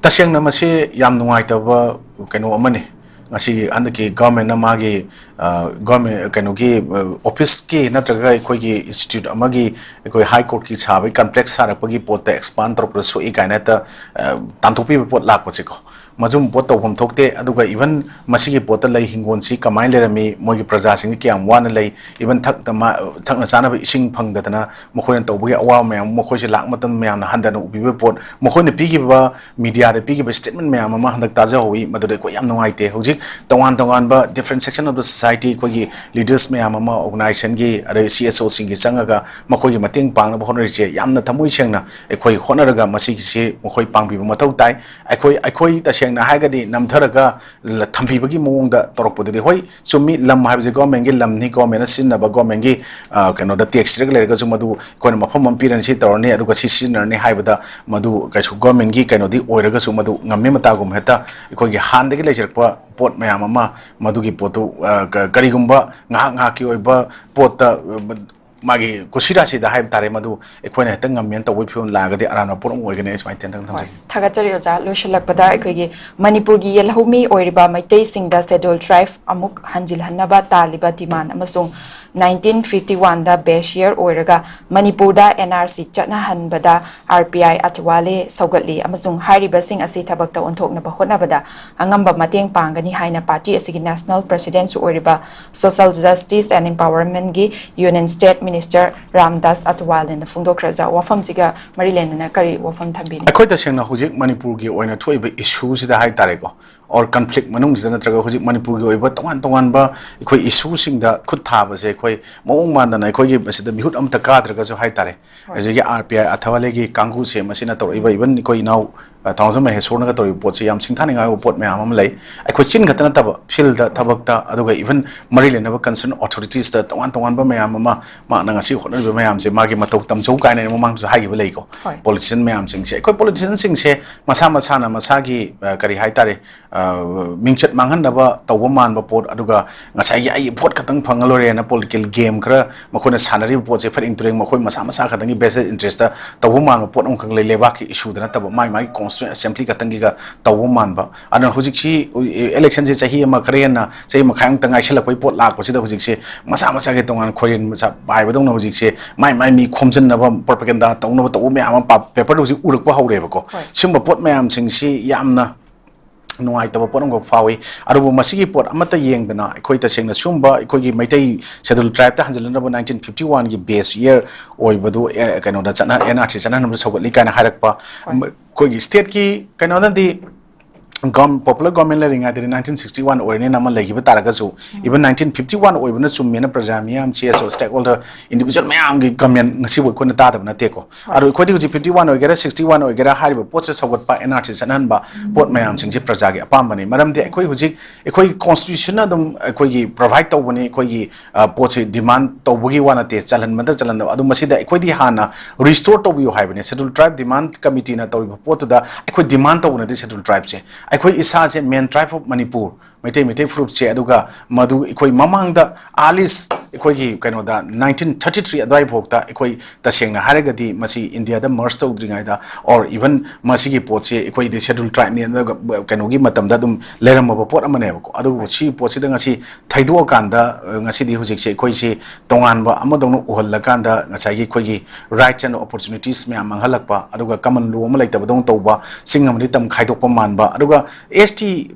ꯇꯁꯦꯡꯅ ꯃꯁꯤ ꯌꯥꯝ ꯅꯨꯡꯉꯥꯏꯇꯕ ꯀꯩꯅꯣ ꯑꯃꯅꯤ꯫ ꯉꯁꯤꯒꯤ ꯍꯟꯗꯛꯀꯤ ꯒꯚꯔꯟꯃꯦꯟꯠꯅ ꯃꯥꯒꯤ ꯒꯚꯔꯟꯃꯦꯟꯠ ꯀꯩꯅꯣꯒꯤ ꯑꯣꯐꯤꯁꯀꯤ ꯅꯠꯇ꯭ꯔꯒ ꯑꯩꯈꯣꯏꯒꯤ ꯏꯟꯁꯇꯤꯇ꯭ꯌꯨꯠ ꯑꯃꯒꯤ ꯑꯩꯈꯣꯏ ꯍꯥꯏ ꯀꯣꯔꯠꯀꯤ ꯁꯥꯕꯒꯤ ꯀꯝꯄ꯭ꯂꯦꯛꯁ ꯁꯥꯔꯛꯄꯒꯤ ꯄꯣꯠꯇ ꯑꯦꯛꯁꯄꯥꯟ ꯇꯧꯔꯛꯄꯗ ꯁꯣꯛꯏ ꯀꯥꯏꯅ ꯍꯦꯛꯇ ꯇꯥꯟꯊꯣꯛꯄꯤꯕ ꯄꯣꯠ ꯂꯥꯛꯄꯁꯦꯀꯣ, ꯃꯗꯨꯝ ꯄꯣꯠ ꯇꯧꯐꯝ ꯊꯣꯛꯇꯦ꯫ ꯑꯗꯨꯒ ꯏꯚꯟ ꯃꯁꯤꯒꯤ ꯄꯣꯠꯇ ꯂꯩ ꯍꯤꯡꯒꯣꯜꯁꯤ ꯀꯃꯥꯏꯅ ꯂꯩꯔꯝꯃꯤ, ꯃꯣꯏꯒꯤ ꯄ꯭ꯔꯖꯥꯁꯤꯡꯁꯤ ꯀꯌꯥꯝ ꯋꯥꯅ ꯂꯩ, ꯏꯚꯟ ꯊꯛꯅ ꯆꯥꯅꯕ ꯏꯁꯤꯡ ꯐꯪꯗꯗꯅ ꯃꯈꯣꯏꯅ ꯇꯧꯕꯒꯤ ꯑꯋꯥꯕ ꯃꯌꯥꯝ, ꯃꯈꯣꯏꯁꯦ ꯂꯥꯛꯄ ꯃꯇꯝꯗ ꯃꯌꯥꯝꯅ ꯍꯟꯊꯅ ꯎꯕꯤꯕ ꯄꯣꯠ, ꯃꯈꯣꯏꯅ ꯄꯤꯈꯤꯕ ꯃꯤꯗꯤꯌꯥꯗ ꯄꯤꯈꯤꯕ ꯁ꯭ꯇꯦꯠꯃꯦꯟꯠ ꯃꯌꯥꯝ ꯑꯃ ꯍꯟꯗꯛ ꯇꯥꯖꯍꯧꯏ꯫ ꯃꯗꯨꯗ ꯑꯩꯈꯣꯏ ꯌꯥꯝ ꯅꯨꯡꯉꯥꯏꯇꯦ꯫ ꯍꯧꯖꯤꯛ ꯇꯣꯉꯥꯟ ꯇꯣꯉꯥꯟꯕ different section of the society, ꯑꯩꯈꯣꯏꯒꯤ ꯂꯤꯗꯔꯁ ꯃꯌꯥꯝ ꯑꯃ, ꯑꯣꯔꯒꯅꯥꯏꯖꯦꯁꯟꯒꯤ ꯑꯗꯩ ꯁꯤ ꯑꯦꯁ ꯑꯣꯁꯤꯡꯒꯤ ꯆꯪꯉꯒ ꯃꯈꯣꯏꯒꯤ ꯃꯇꯦꯡ ꯄꯥꯡꯅꯕ ꯍꯣꯠꯅꯔꯤꯁꯦ ꯌꯥꯝꯅ ꯊꯃꯣꯏ ꯁꯦꯡꯅ ꯑꯩꯈꯣꯏ ꯍꯣꯠꯅꯔꯒ ꯃꯁꯤꯒꯤꯁꯤ ꯃꯈꯣꯏ ꯄꯥꯡꯕꯤꯕ ꯃꯊꯧ ꯇꯥꯏ꯫ ꯑꯩꯈꯣꯏ ꯑꯩꯈꯣꯏ ꯇꯁꯦꯡꯅ ꯍꯥꯏꯔꯒꯗꯤ ꯅꯝꯊꯔꯒ ꯊꯝꯕꯤꯕꯒꯤ ꯃꯑꯣꯡꯗ ꯇꯧꯔꯛꯄꯗꯨꯗꯤ, ꯍꯣꯏ, ꯆꯨꯝꯃꯤ, ꯂꯝ ꯍꯥꯏꯕꯁꯤ ꯒꯣꯔꯃꯦꯟꯒꯤ ꯂꯝꯅꯤ, ꯒꯣꯔꯃꯦꯟꯅ ꯁꯤꯖꯤꯟꯅꯕ, ꯒꯣꯔꯃꯦꯟꯒꯤ ꯀꯩꯅꯣꯗ ꯇꯦꯛꯁ ꯊꯤꯔꯒ ꯂꯩꯔꯒꯁꯨ ꯃꯗꯨ ꯑꯩꯈꯣꯏꯅ ꯃꯐꯝ ꯑꯃ ꯄꯤꯔꯅꯤ, ꯁꯤ ꯇꯧꯔꯅꯤ, ꯑꯗꯨꯒ ꯁꯤ ꯁꯤꯖꯤꯟꯅꯔꯅꯤ ꯍꯥꯏꯕꯗ ꯃꯗꯨ ꯀꯩꯁꯨ ꯒꯣꯔꯃꯦꯟꯒꯤ ꯀꯩꯅꯣꯗꯤ ꯑꯣꯏꯔꯒꯁꯨ ꯃꯗꯨ ꯉꯝꯃꯤ ꯃꯇꯥꯒꯨꯝ ꯍꯦꯛꯇ ꯑꯩꯈꯣꯏꯒꯤ ꯍꯥꯟꯅꯗꯒꯤ ꯂꯩꯖꯔꯛꯄ ꯄꯣꯠ ꯃꯌꯥꯝ ꯑꯃ, ꯃꯗꯨꯒꯤ ꯄꯣꯠꯇꯨ ꯀꯔꯤꯒꯨꯝꯕ ꯉꯥꯏꯍꯥꯛ ꯉꯥꯏꯍꯥꯛꯀꯤ ꯑꯣꯏꯕ ꯄꯣꯠꯇ ꯃꯥꯒꯤ ꯀꯨꯁꯤꯔꯥꯁꯤꯗ ꯍꯥꯏꯕ ꯇꯥꯔꯦ, ꯃꯗꯨ ꯑꯩꯈꯣꯏꯅ ꯍꯦꯛꯇ ꯉꯝꯃꯦꯅ ꯇꯧꯕꯒꯤ ꯐꯤꯕꯝ ꯂꯥꯛꯑꯒꯗꯤ ꯑꯔꯥꯟꯕ ꯄꯣꯠ ꯑꯃ ꯑꯣꯏꯒꯅꯤ꯫ ꯑꯩ ꯁꯨꯃꯥꯏꯅ ꯇꯦꯟꯇꯛꯅ ꯊꯝꯖꯒꯦ꯫ ꯊꯥꯒꯠꯆꯔꯤ ꯑꯣꯖꯥ꯫ ꯂꯣꯏꯁꯤꯜꯂꯛꯄꯗ ꯑꯩꯈꯣꯏꯒꯤ ꯃꯅꯤꯄꯨꯔꯒꯤ ꯌꯦꯜꯍꯧꯃꯤ ꯑꯣꯏꯔꯤꯕ ꯃꯩꯇꯩꯁꯤꯡꯗ ꯁꯦꯗ꯭ꯌꯨꯜ ꯇ꯭ꯔꯥꯏꯕ ꯑꯃꯨꯛ ꯍꯟꯖꯤꯜꯍꯟꯅꯕ ꯇꯥꯜꯂꯤꯕ ꯗꯤꯃꯥꯟ ꯑꯃꯁꯨꯡ ꯅꯥꯏꯟꯇꯤꯟ ꯐꯤꯐꯇꯤ ꯋꯥꯟꯗ ꯕꯦꯁ ꯌꯔ ꯑꯣꯏꯔꯒ ꯃꯅꯤꯄꯨꯔꯗ and R C ꯆꯠꯅꯍꯟꯕꯗ R P I ꯑꯊꯋꯥꯂꯦ ꯁꯧꯒꯠꯂꯤ ꯑꯃꯁꯨꯡ ꯍꯥꯏꯔꯤꯕꯁꯤꯡ ꯑꯁꯤ ꯊꯕꯛꯇ ꯑꯣꯟꯊꯣꯛꯅꯕ ꯍꯣꯠꯅꯕꯗ ꯑꯉꯝꯕ ꯃꯇꯦꯡ ꯄꯥꯡꯒꯅꯤ ꯍꯥꯏꯅ ꯄꯥꯔꯇꯤ ꯑꯁꯤꯒꯤ ꯅꯦꯁꯅꯦꯜ ꯄ꯭ꯔꯁꯤꯗꯦꯟꯠꯁꯨ ꯑꯣꯏꯔꯤꯕ ꯁꯣꯁꯤꯌꯦꯜ ꯖꯁꯇꯤꯁ ꯑꯦꯟ ꯑꯦꯝꯄꯥꯋꯔꯃꯦꯟꯠꯀꯤ ꯌꯨꯅꯤꯌꯟ ꯁ꯭ꯇꯦꯠ ꯃꯤꯅꯤꯁꯇꯔ ꯔꯥꯝꯗꯥꯁ ꯑꯊꯋꯥꯂꯦꯅ ꯐꯣꯡꯗꯣꯛꯈ꯭ꯔꯦ꯫ ꯑꯣꯖꯥ, ꯋꯥꯐꯝꯁꯤꯒ ꯃꯔꯤ ꯂꯩꯅꯅ ꯀꯔꯤ ꯋꯥꯐꯝ ꯊꯝꯕꯤꯅꯤ? ꯑꯩꯈꯣꯏ ꯇꯁꯦꯡꯅ ꯍꯧꯖꯤꯛ ꯃꯅꯤꯄꯨꯔꯒꯤ ꯑꯣꯏꯅ ꯊꯣꯛꯏꯕ ꯏꯁꯨꯁꯤꯗ ꯍꯥꯏ ꯇꯥꯔꯦꯀꯣ, ꯑꯣꯔ ꯀꯟꯐ꯭ꯂꯤꯛ ꯃꯅꯨꯡꯁꯤꯗ ꯅꯠꯇ꯭ꯔꯒ ꯍꯧꯖꯤꯛ ꯃꯅꯤꯄꯨꯔꯒꯤ ꯑꯣꯏꯕ ꯇꯣꯉꯥꯟ ꯇꯣꯉꯥꯟꯕ ꯑꯩꯈꯣꯏ ꯏꯁꯨꯁꯤꯡꯗ ꯈꯨꯠ ꯊꯥꯕꯁꯦ ꯑꯩꯈꯣꯏ ꯃꯑꯣꯡ ꯃꯥꯟꯗꯅ ꯑꯩꯈꯣꯏꯒꯤ ꯃꯁꯤꯗ ꯃꯤꯍꯨꯠ ꯑꯃꯠꯇ ꯀꯥꯗ꯭ꯔꯒꯁꯨ ꯍꯥꯏ ꯇꯥꯔꯦ, ꯍꯧꯖꯤꯛꯀꯤ ꯑꯥꯔ ꯄꯤ ꯑꯥꯏ ꯑꯊꯋꯥꯂꯦꯒꯤ ꯀꯥꯡꯕꯨꯁꯦ ꯃꯁꯤꯅ ꯇꯧꯔꯛꯏꯕ, ꯏꯚꯟ ꯑꯩꯈꯣꯏ ꯏꯅꯥꯎ ꯊꯧꯅꯥꯖꯝ ꯃꯍꯦꯁꯣꯔꯅꯒ ꯇꯧꯔꯤꯕ ꯄꯣꯠꯁꯦ ꯌꯥꯝ ꯁꯤꯡꯊꯥꯅꯤꯡꯉꯥꯏ ꯑꯣꯏꯕ ꯄꯣꯠ ꯃꯌꯥꯝ ꯑꯃ ꯂꯩ꯫ ꯑꯩꯈꯣꯏ ꯆꯤꯟ ꯈꯛꯇ ꯅꯠꯇꯕ, ꯐꯤꯜꯗ, ꯊꯕꯛꯇ, ꯑꯗꯨꯒ ꯏꯚꯟ ꯃꯔꯤ ꯂꯩꯅꯕ ꯀꯟꯁꯔꯟ ꯑꯣꯊꯣꯔꯤꯇꯤꯁꯇ ꯇꯣꯉꯥꯟ ꯇꯣꯉꯥꯟꯕ ꯃꯌꯥꯝ ꯑꯃ ꯃꯍꯥꯛꯅ ꯉꯁꯤ ꯍꯣꯠꯅꯔꯤꯕ ꯃꯌꯥꯝꯁꯦ ꯃꯥꯒꯤ ꯃꯇꯧ ꯇꯝꯖꯧ ꯀꯥꯏꯅ ꯑꯩꯅ ꯃꯃꯥꯡꯗꯁꯨ ꯍꯥꯏꯈꯤꯕ ꯂꯩꯀꯣ꯫ ꯍꯣꯏ꯫ ꯄꯣꯂꯤꯇꯤꯁꯤꯌꯟ ꯃꯌꯥꯝꯁꯤꯡꯁꯦ, ꯑꯩꯈꯣꯏ ꯄꯣꯂꯤꯇꯤꯁꯤꯌꯟꯁꯤꯡꯁꯦ ꯃꯁꯥ ꯃꯁꯥꯅ ꯃꯁꯥꯒꯤ, ꯑ, ꯀꯔꯤ ꯍꯥꯏꯇꯥꯔꯦ, ꯑ, ꯃꯤꯡꯆꯠ ꯃꯥꯡꯍꯟꯅꯕ ꯇꯧꯕ ꯃꯥꯟꯕ ꯄꯣꯠ, ꯑꯗꯨꯒ ꯉꯁꯥꯏꯒꯤ ꯑꯩ ꯚꯣꯠ ꯈꯛꯇꯪ ꯐꯪꯉ ꯂꯣꯏꯔꯦꯅ ꯄꯣꯂꯤꯇꯤꯀꯦꯜ ꯒꯦꯝ ꯈꯔ ꯃꯈꯣꯏꯅ ꯁꯥꯟꯅꯔꯤꯕ ꯄꯣꯠꯁꯦ ꯐꯔꯤꯡ ꯇꯨꯔꯤꯡ ꯃꯈꯣꯏ ꯃꯁꯥ ꯃꯁꯥ ꯈꯛꯇꯪꯒꯤ ꯚꯦꯁꯇꯦꯠ ꯏꯟꯇꯔꯦꯁꯇ ꯇꯧꯕ ꯃꯥꯟꯕ ꯄꯣꯠ ꯑꯃꯈꯛ ꯂꯩ꯫ ꯂꯩꯕꯥꯛꯀꯤ ꯏꯁꯨꯗ ꯅꯠꯇꯕ, ꯃꯥꯏ ꯃꯥꯒꯤ ꯀꯣꯟꯁꯇꯤꯇ꯭ꯌꯨꯁꯟ ꯑꯦꯁꯦꯝꯕ꯭ꯂꯤ ꯈꯛꯇꯪꯒꯤꯒ ꯇꯧꯕ ꯃꯥꯟꯕ꯫ ꯑꯗꯨꯅ ꯍꯧꯖꯤꯛꯁꯤ ꯏꯂꯦꯛꯁꯟꯁꯦ ꯆꯍꯤ ꯑꯃ ꯈꯔ ꯍꯦꯟꯅ, ꯆꯍꯤ ꯃꯈꯥꯏꯃꯨꯛꯇ ꯉꯥꯏꯁꯜꯂꯛꯄꯒꯤ ꯄꯣꯠ ꯂꯥꯛꯄꯁꯤꯗ ꯍꯧꯖꯤꯛꯁꯦ ꯃꯁꯥ ꯃꯁꯥꯒꯤ ꯇꯣꯉꯥꯟ ꯈꯣꯏꯔꯦꯟ ꯃꯆꯥ ꯄꯥꯏꯕꯗꯧꯅ ꯍꯧꯖꯤꯛꯁꯦ ꯃꯥꯏ ꯃꯥꯏ ꯃꯤ ꯈꯣꯝꯖꯤꯟꯅꯕ, ꯄ꯭ꯔꯣꯄꯦꯒꯦꯟꯗꯥ ꯇꯧꯅꯕ ꯇꯧꯕ ꯃꯌꯥꯝ ꯑꯃ ꯄꯦꯄꯔꯗ ꯍꯧꯖꯤꯛ ꯎꯔꯛꯄ ꯍꯧꯔꯦꯕꯀꯣ꯫ ꯍꯣꯏ꯫ ꯁꯤꯒꯨꯝꯕ ꯄꯣꯠ ꯃꯌꯥꯝꯁꯤꯡꯁꯤ ꯌꯥꯝꯅ ꯅꯨꯡꯉꯥꯏꯇꯕ ꯄꯣꯠ ꯑꯃꯈꯛ ꯐꯥꯎꯏ꯫ ꯑꯗꯨꯕꯨ ꯃꯁꯤꯒꯤ ꯄꯣꯠ ꯑꯃꯠꯇ ꯌꯦꯡꯗꯅ ꯑꯩꯈꯣꯏ ꯇꯁꯦꯡꯅ ꯁꯤꯒꯨꯝꯕ ꯑꯩꯈꯣꯏꯒꯤ ꯃꯩꯇꯩ ꯁꯦꯗꯨꯜ ꯇ꯭ꯔꯥꯏꯕꯇ ꯍꯟꯖꯤꯜꯂꯅꯕ ꯅꯥꯏꯟꯇꯤꯟ ꯐꯤꯐꯇꯤ ꯋꯥꯟꯒꯤ ꯕꯦꯁ ꯏꯌꯔ ꯑꯣꯏꯕꯗꯨ, ꯑꯦ, ꯀꯩꯅꯣꯗ ꯆꯠꯅ, ꯑꯦꯟ ꯑꯥꯔ ꯁꯤ ꯆꯠꯅꯍꯟꯅꯕ ꯁꯧꯒꯠꯂꯤ ꯀꯥꯏꯅ ꯍꯥꯏꯔꯛꯄ꯫ ꯍꯣꯏ꯫ ꯑꯩꯈꯣꯏꯒꯤ ꯁ꯭ꯇꯦꯠꯀꯤ ꯀꯩꯅꯣꯅꯗꯤ ꯒꯝ-, ꯄꯣꯄꯨꯂꯔ ꯒꯣꯔꯃꯦꯟ ꯂꯩꯔꯤꯉꯩꯗꯗꯤ ꯅꯥꯏꯟꯇꯤꯟ ꯁꯤꯛꯁꯇꯤ ꯋꯥꯟ ꯑꯣꯏꯔꯅꯤꯅ ꯑꯃ ꯂꯩꯈꯤꯕ ꯇꯥꯔꯒꯁꯨ, ꯏꯚꯟ ꯅꯥꯏꯟꯇꯤꯟ ꯐꯤꯐꯇꯤ ꯋꯥꯟ ꯑꯣꯏꯕꯅ ꯆꯨꯝꯃꯦꯅ ꯄ꯭ꯔꯖꯥ ꯃꯤꯌꯥꯝ, ꯁꯤ ꯑꯦꯁ ꯑꯣ, ꯁ꯭ꯇꯦꯛ ꯍꯣꯜꯗꯔ, ꯏꯟꯗꯤꯚꯤꯖꯨꯋꯦꯜ ꯃꯌꯥꯝꯒꯤ ꯀꯃꯦꯟ ꯉꯁꯤꯕꯨ ꯑꯩꯈꯣꯏꯅ ꯇꯥꯗꯕ ꯅꯠꯇꯦꯀꯣ꯫ ꯑꯗꯣ ꯑꯩꯈꯣꯏꯗꯤ ꯍꯧꯖꯤꯛ ꯐꯤꯐꯇꯤ ꯋꯥꯟ ꯑꯣꯏꯒꯦꯔꯥ, ꯁꯤꯛꯁꯇꯤ ꯋꯥꯟ ꯑꯣꯏꯒꯦꯔꯥ, ꯍꯥꯏꯔꯤꯕ ꯄꯣꯠꯁꯦ ꯁꯧꯒꯠꯄ, ꯑꯦꯟ ꯑꯥꯔ ꯁꯤ ꯆꯠꯅꯍꯟꯕ ꯄꯣꯠ ꯃꯌꯥꯝꯁꯤꯡꯁꯦ ꯄ꯭ꯔꯖꯥꯒꯤ ꯑꯄꯥꯝꯕꯅꯤ꯫ ꯃꯔꯝꯗꯤ ꯑꯩꯈꯣꯏ ꯍꯧꯖꯤꯛ ꯑꯩꯈꯣꯏꯒꯤ ꯀꯣꯟꯁꯇꯤꯇ꯭ꯌꯨꯁꯟꯅ ꯑꯗꯨꯝ ꯑꯩꯈꯣꯏꯒꯤ ꯄ꯭ꯔꯣꯚꯥꯏꯗ ꯇꯧꯕꯅꯤ, ꯑꯩꯈꯣꯏꯒꯤ, ꯑ, ꯄꯣꯠꯁꯦ ꯗꯤꯃꯥꯟ ꯇꯧꯕꯒꯤ ꯋꯥ ꯅꯠꯇꯦ, ꯆꯜꯍꯟꯕꯗ ꯆꯜꯍꯟꯗꯕ꯫ ꯑꯗꯨ ꯃꯁꯤꯗ ꯑꯩꯈꯣꯏꯗꯤ ꯍꯥꯟꯅ ꯔꯤꯁꯇꯣꯔ ꯇꯧꯕꯤꯌꯨ ꯍꯥꯏꯕꯅꯤ꯫ ꯁꯦꯗꯨꯜ ꯇ꯭ꯔꯥꯏꯕ ꯗꯤꯃꯥꯟ ꯀꯃꯤꯇꯤꯅ ꯇꯧꯔꯤꯕ ꯄꯣꯠꯇꯨꯗ ꯑꯩꯈꯣꯏ ꯗꯤꯃꯥꯟ ꯇꯧꯕ ꯅꯠꯇꯦ꯫ ꯁꯦꯗꯨꯜ ꯇ꯭ꯔꯥꯏꯕꯁꯦ ꯑꯩꯈꯣꯏ ꯏꯁꯥꯁꯦ ꯃꯦꯟ ꯇ꯭ꯔꯥꯏꯕ ꯑꯣꯐ ꯃꯅꯤꯄꯨꯔ, ꯃꯩꯇꯩ, ꯃꯩꯇꯩ ꯐꯨꯔꯨꯞꯁꯦ, ꯑꯗꯨꯒ ꯃꯗꯨ ꯑꯩꯈꯣꯏ ꯃꯃꯥꯡꯗ ꯑꯥꯔꯂꯤꯁ ꯑꯩꯈꯣꯏꯒꯤ ꯀꯩꯅꯣꯗ ꯅꯥꯏꯟꯇꯤꯟ ꯊꯥꯔꯇꯤ ꯊ꯭ꯔꯤ ꯑꯗꯨꯋꯥꯏꯐꯥꯎꯗ ꯑꯩꯈꯣꯏ ꯇꯁꯦꯡꯅ ꯍꯥꯏꯔꯒꯗꯤ ꯃꯁꯤ ꯏꯟꯗꯤꯌꯥꯗ ꯃꯔꯁ ꯇꯧꯗ꯭ꯔꯤꯉꯩꯗ, ꯑꯣꯔ ꯏꯚꯟ ꯃꯁꯤꯒꯤ ꯄꯣꯠꯁꯤ ꯑꯩꯈꯣꯏꯗꯤ ꯁꯦꯗꯨꯜ ꯇ꯭ꯔꯥꯏꯕꯅꯤ ꯑꯗꯨꯒ ꯀꯩꯅꯣꯒꯤ ꯃꯇꯝꯗ ꯑꯗꯨꯝ ꯂꯩꯔꯝꯃꯕ ꯄꯣꯠ ꯑꯃꯅꯦꯕꯀꯣ꯫ ꯑꯗꯨꯕꯨ ꯁꯤ ꯄꯣꯠꯁꯤꯗ ꯉꯁꯤ ꯊꯩꯗꯣꯛꯑꯀꯥꯟꯗ, ꯑ, ꯉꯁꯤꯗꯤ ꯍꯧꯖꯤꯛꯁꯦ ꯑꯩꯈꯣꯏꯁꯤ ꯇꯣꯉꯥꯟꯕ ꯑꯃꯗꯧꯅ ꯎꯍꯜꯂꯀꯥꯟꯗ ꯉꯁꯥꯏꯒꯤ ꯑꯩꯈꯣꯏꯒꯤ rights and opportunities ꯃꯌꯥꯝ ꯃꯥꯡꯍꯜꯂꯛꯄ, ꯑꯗꯨꯒ ꯀꯃꯟ ꯂꯣ ꯑꯃ ꯂꯩꯇꯕꯗꯧꯅ ꯇꯧꯕ, ꯆꯤꯡ ꯑꯃꯗꯤ ꯇꯝ ꯈꯥꯏꯗꯣꯛꯄ ꯃꯥꯟꯕ, ꯑꯗꯨꯒ ꯑꯦꯁ ꯇꯤ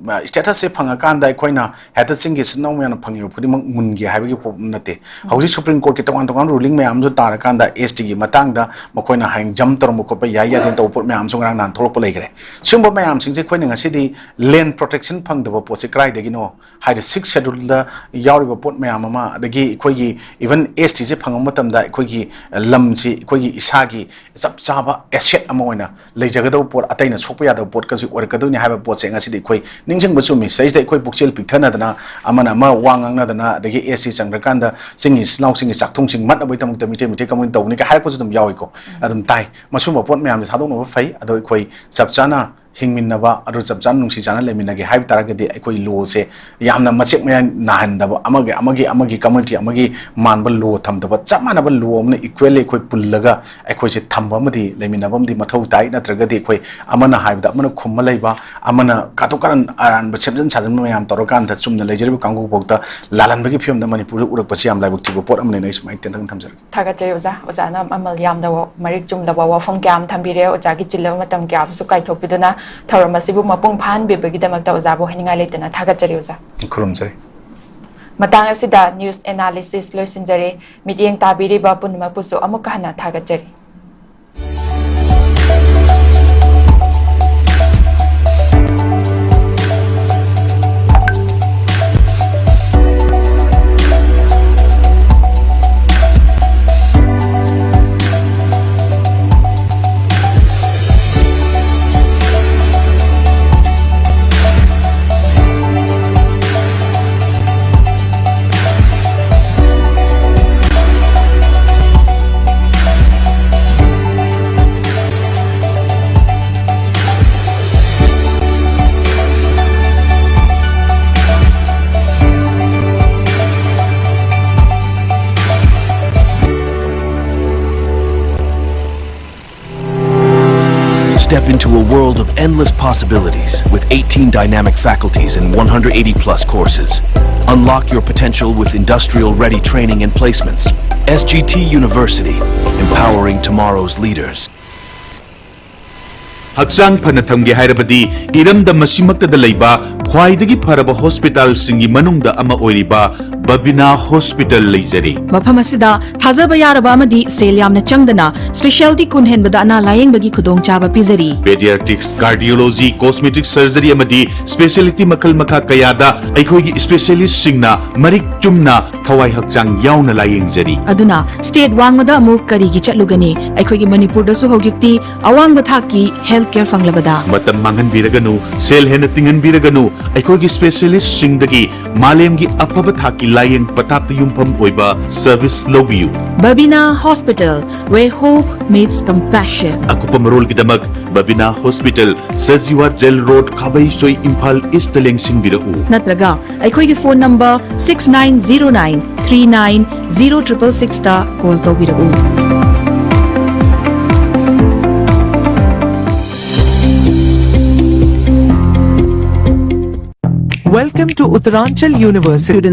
status ꯁꯦ ꯐꯪꯉꯀꯥꯟꯗ ꯍꯥꯏꯗ ꯑꯩꯈꯣꯏꯅ ꯍꯦꯛꯇ ꯆꯤꯡꯒꯤ ꯏꯆꯤꯟ ꯏꯅꯥꯎ ꯃꯌꯥꯝꯅ ꯐꯪꯉꯤꯕ ꯈꯨꯗꯤꯡꯃꯛ ꯃꯨꯟꯒꯦ ꯍꯥꯏꯕꯒꯤ ꯄꯣꯠ ꯅꯠꯇꯦ꯫ ꯍꯧꯖꯤꯛ ꯁꯨꯄ꯭ꯔꯤꯝ ꯀꯣꯔꯠꯀꯤ ꯇꯣꯉꯥꯟ ꯇꯣꯉꯥꯟꯕ ꯔꯨꯂꯤꯡ ꯃꯌꯥꯝ ꯑꯃꯁꯨ ꯇꯥꯔꯀꯥꯟꯗ ꯑꯦꯁ ꯇꯤꯒꯤ ꯃꯇꯥꯡꯗ ꯃꯈꯣꯏꯅ ꯍꯌꯦꯡ ꯖꯝ ꯇꯧꯔꯝꯕ ꯈꯣꯠꯄ ꯌꯥꯏ ꯌꯥꯗꯦ ꯇꯧꯕ ꯄꯣꯠ ꯃꯌꯥꯝ ꯑꯃꯁꯨ ꯉꯔꯥꯡ ꯅꯍꯥꯟ ꯊꯣꯛꯂꯛꯄ ꯂꯩꯈ꯭ꯔꯦ꯫ ꯁꯤꯒꯨꯝꯕ ꯃꯌꯥꯝꯁꯤꯡꯁꯦ ꯑꯩꯈꯣꯏꯅ ꯉꯁꯤꯗꯤ ꯂꯦꯟ ꯄ꯭ꯔꯣꯇꯦꯛꯁꯟ ꯐꯪꯗꯕ ꯄꯣꯠꯁꯦ ꯀꯗꯥꯏꯗꯒꯤꯅꯣ ꯍꯥꯏꯗꯤ ꯁꯤꯛꯁ ꯁꯦꯗꯨꯜꯗ ꯌꯥꯎꯔꯤꯕ ꯄꯣꯠ ꯃꯌꯥꯝ ꯑꯃ, ꯑꯗꯒꯤ ꯑꯩꯈꯣꯏꯒꯤ ꯏꯚꯟ ꯑꯦꯁ ꯇꯤꯁꯦ ꯐꯪꯕ ꯃꯇꯝꯗ ꯑꯩꯈꯣꯏꯒꯤ ꯂꯝꯁꯤ ꯑꯩꯈꯣꯏꯒꯤ ꯏꯁꯥꯒꯤ ꯆꯞ ꯆꯥꯕ ꯑꯦꯁꯦꯠ ꯑꯃ ꯑꯣꯏꯅ ꯂꯩꯖꯒꯗꯕ ꯄꯣꯠ, ꯑꯇꯩꯅ ꯁꯣꯛꯄ ꯌꯥꯗꯕ ꯄꯣꯠꯀꯁꯨ ꯑꯣꯏꯔꯛꯀꯗꯣꯏꯅꯤ ꯍꯥꯏꯕ ꯄꯣꯠꯁꯦ ꯉꯁꯤꯗꯤ ꯑꯩꯈꯣꯏ ꯅꯤꯡꯁꯤꯡꯕ ꯆꯨꯝꯃꯤ꯫ ꯁꯤꯗꯩꯁꯤꯗ ꯑꯩꯈꯣꯏ ꯄꯨꯛꯆꯦꯜ ꯄꯤꯛꯊꯅꯗꯅ, ꯑꯃꯅ ꯑꯃ ꯋꯥ ꯉꯥꯡꯅꯗꯅ, ꯑꯗꯒꯤ ꯑꯦꯁ ꯇꯤ ꯆꯪꯗ꯭ꯔꯀꯥꯟꯗ ꯆꯤꯡꯒꯤ ꯏꯆꯤꯜ ꯏꯅꯥꯎꯁꯤꯡꯒꯤ ꯆꯥꯛꯊꯨꯡꯁꯤꯡ ꯃꯠꯅꯕꯒꯤꯗꯃꯛꯇ ꯃꯤꯇꯩ ꯃꯤꯇꯩ ꯀꯝꯃꯨꯅꯤꯇꯤ ꯇꯧꯕꯅꯤ ꯀꯥꯏ ꯍꯥꯏꯔꯛꯄꯁꯨ ꯑꯗꯨꯝ ꯌꯥꯎꯏꯀꯣ꯫ ꯑꯗꯨꯝ ꯇꯥꯏ꯫ ꯃꯁꯨꯝꯕ ꯄꯣꯠ ꯃꯌꯥꯝꯁꯦ ꯊꯥꯗꯣꯛꯅꯕ ꯐꯩ꯫ ꯑꯗꯣ ꯑꯩꯈꯣꯏ ꯆꯞ ꯆꯥꯅ ꯍꯤꯡꯃꯤꯟꯅꯕ, ꯑꯗꯨ ꯆꯞ ꯆꯥꯅ ꯅꯨꯡꯁꯤ ꯆꯥꯟꯅ ꯂꯩꯃꯤꯟꯅꯒꯦ ꯍꯥꯏꯕ ꯇꯥꯔꯒꯗꯤ ꯑꯩꯈꯣꯏ ꯂꯣꯁꯦ ꯌꯥꯝꯅ ꯃꯆꯦꯛ ꯃꯌꯥꯏ ꯅꯥꯍꯟꯗꯕ, ꯑꯃꯒꯤ, ꯑꯃꯒꯤ, ꯑꯃꯒꯤ ꯀꯝꯃꯨꯅꯤꯇꯤ ꯑꯃꯒꯤ ꯃꯥꯟꯕ ꯂꯣ ꯊꯝꯗꯕ, ꯆꯞ ꯃꯥꯟꯅꯕ ꯂꯣ ꯑꯃꯅ ꯏꯀ꯭ꯋꯦꯜꯂꯤ ꯑꯩꯈꯣꯏ ꯄꯨꯜꯂꯒ ꯑꯩꯈꯣꯏꯁꯦ ꯊꯝꯕ ꯑꯃꯗꯤ ꯂꯩꯃꯤꯟꯅꯕ ꯑꯃꯗꯤ ꯃꯊꯧ ꯇꯥꯏ꯫ ꯅꯠꯇ꯭ꯔꯒꯗꯤ ꯑꯩꯈꯣꯏ ꯑꯃꯅ ꯍꯥꯏꯕꯗ ꯑꯃꯅ ꯈꯨꯝꯕ ꯂꯩꯕ, ꯑꯃꯅ ꯀꯥꯇꯨ ꯀꯥꯔꯟ ꯑꯔꯥꯟꯕ ꯁꯦꯝꯖꯤꯟ ꯁꯥꯖꯤꯟꯕ ꯃꯌꯥꯝ ꯇꯧꯔꯀꯥꯟꯗ ꯆꯨꯝꯅ ꯂꯩꯖꯔꯤꯕ ꯀꯥꯡꯕꯨ ꯐꯥꯎꯗ ꯂꯥꯜꯍꯟꯕꯒꯤ ꯐꯤꯕꯝꯗ ꯃꯅꯤꯄꯨꯔꯗ ꯎꯔꯛꯄꯁꯤ ꯌꯥꯝ ꯂꯥꯏꯕꯛ ꯊꯤꯕ ꯄꯣꯠ ꯑꯃꯅꯤꯅ ꯑꯩ ꯁꯨꯃꯥꯏꯅ ꯇꯦꯟꯇꯛꯅ ꯊꯝꯖꯔꯒꯦ꯫ ꯊꯥꯒꯠꯆꯔꯤ ꯑꯣꯖꯥ꯫ ꯑꯣꯖꯥꯅ ꯃꯃꯜ ꯌꯥꯝꯗꯕ, ꯃꯔꯤꯛ ꯆꯨꯝꯂꯕ ꯋꯥꯐꯝ ꯀꯌꯥ ꯑꯃ ꯊꯝꯕꯤꯔꯦ꯫ ꯑꯣꯖꯥꯒꯤ ꯆꯤꯜꯂꯕ ꯃꯇꯝ ꯀꯌꯥꯕꯨꯁꯨ ꯀꯥꯏꯊꯣꯛꯄꯤꯗꯨꯅ ꯊꯧꯔꯝ ꯑꯁꯤꯕꯨ ꯃꯄꯨꯡ ꯐꯥꯍꯟꯕꯤꯕꯒꯤꯗꯃꯛꯇ ꯑꯣꯖꯥꯕꯨ ꯍꯥꯏꯅꯤꯡꯉꯥꯏ ꯂꯩꯇꯅ ꯊꯥꯒꯠꯆꯔꯤ ꯑꯣꯖꯥ꯫ ꯈꯨꯔꯨꯝꯖꯔꯤ꯫ ꯃꯇꯥꯡ ꯑꯁꯤꯗ ꯅ꯭ꯌꯨꯁ ꯑꯦꯅꯥꯂꯤꯁꯤꯁ ꯂꯣꯏꯁꯤꯟꯖꯔꯦ꯫ ꯃꯤꯠꯌꯦꯡ ꯇꯥꯕꯤꯔꯤꯕ ꯄꯨꯝꯅꯃꯛꯄꯨꯁꯨ ꯑꯃꯨꯛꯀ ꯍꯟꯅ ꯊꯥꯒꯠꯆꯔꯤ꯫ Step into a world of endless possibilities with eighteen dynamic faculties and one hundred eighty plus courses. Unlock your potential with industrial ready training and placements. S G T University, empowering tomorrow's leaders. ꯍꯛꯆꯥꯡ ꯐꯅ ꯊꯝꯒꯦ ꯍꯥꯏꯔꯕꯗꯤ ꯏꯔꯝꯗꯝ ꯑꯁꯤꯃꯛꯇꯗ ꯂꯩꯕ ꯈ꯭ꯋꯥꯏꯗꯒꯤ ꯐꯔꯕ ꯍꯣꯁꯄꯤꯇꯥꯜꯁꯤꯡꯒꯤ ꯃꯅꯨꯡꯗ ꯑꯃ ꯑꯣꯏꯔꯤꯕ ꯕꯕꯤꯅꯥ ꯍꯣꯁꯄꯤꯇꯥꯜ ꯂꯩꯖꯔꯤ꯫ ꯃꯐꯝ ꯑꯁꯤꯗ ꯊꯥꯖꯕ ꯌꯥꯔꯕ ꯑꯃꯗꯤ ꯁꯦꯜ ꯌꯥꯝꯅ ꯆꯪꯗꯅ ꯁ꯭ꯄꯦꯁꯤꯌꯥꯂꯤꯇꯤ ꯀꯨꯟ ꯍꯦꯟꯕꯗ ꯑꯅꯥ ꯂꯥꯌꯦꯡꯕꯒꯤ ꯈꯨꯗꯣꯡꯆꯥꯕ ꯄꯤꯖꯔꯤ꯫ ꯄꯦꯗꯤꯌꯥꯇ꯭ꯔꯤꯛꯁ, ꯀꯥꯔꯗꯤꯑꯣꯂꯣꯖꯤ, ꯀꯣꯁꯃꯦꯇꯤꯛ ꯁꯔꯖꯔꯤ ꯑꯃꯗꯤ ꯁ꯭ꯄꯦꯁꯤꯌꯦꯂꯤꯇꯤ ꯃꯈꯜ ꯃꯈꯥ ꯀꯌꯥꯗ ꯑꯩꯈꯣꯏꯒꯤ ꯁ꯭ꯄꯦꯁꯤꯌꯦꯂꯤꯁꯁꯤꯡꯅ ꯃꯔꯤꯛ ꯆꯨꯝꯅ ꯊꯋꯥꯏ ꯍꯛꯆꯥꯡ ꯌꯥꯎꯅ ꯂꯥꯌꯦꯡꯖꯔꯤ꯫ ꯑꯗꯨꯅ ꯁ꯭ꯇꯦꯠ ꯋꯥꯡꯃꯗ ꯑꯃꯨꯛ ꯀꯔꯤꯒꯤ ꯆꯠꯂꯨꯒꯅꯤ? ꯑꯩꯈꯣꯏꯒꯤ ꯃꯅꯤꯄꯨꯔꯗꯁꯨ ꯍꯧꯖꯤꯛꯇꯤ ꯑꯋꯥꯡꯕ ꯊꯥꯛꯀꯤ ꯍꯦꯜꯊ ꯀꯦꯌꯔ ꯐꯪꯂꯕꯗ꯫ ꯃꯇꯝ ꯃꯥꯡꯍꯟꯕꯤꯔꯒꯅꯨ, ꯁꯦꯜ ꯍꯦꯟꯅ ꯇꯤꯡꯍꯟꯕꯤꯔꯒꯅꯨ, ꯑꯩꯈꯣꯏꯒꯤ ꯁ꯭ꯄꯦꯁꯤꯌꯦꯂꯤꯁꯁꯤꯡꯗꯒꯤ ꯃꯥꯂꯦꯝꯒꯤ ꯑꯐꯕ ꯊꯥꯛꯀꯤ ꯂꯥꯌꯦꯡ ꯄꯊꯥꯞꯇ ꯌꯨꯝꯐꯝ ꯑꯣꯏꯕ ꯁꯔꯚꯤꯁ ꯂꯧꯕꯤꯌꯨ꯫ Babina hospital, where hope meets compassion. ꯑꯀꯨꯞꯄ ꯃꯔꯣꯜꯒꯤꯗꯃꯛ Babina hospital, Sajiwa jail road, Khabeisoi, Imphal east ꯂꯦꯡꯁꯤꯟꯕꯤꯔꯛꯎ꯫ ꯅꯠꯇ꯭ꯔꯒ ꯑꯩꯈꯣꯏꯒꯤ phone number six nine zero nine three nine zero triple six ꯇ ꯀꯣꯜ ꯇꯧꯕꯤꯔꯛꯎ꯫ Welcome to Uttaranchal University.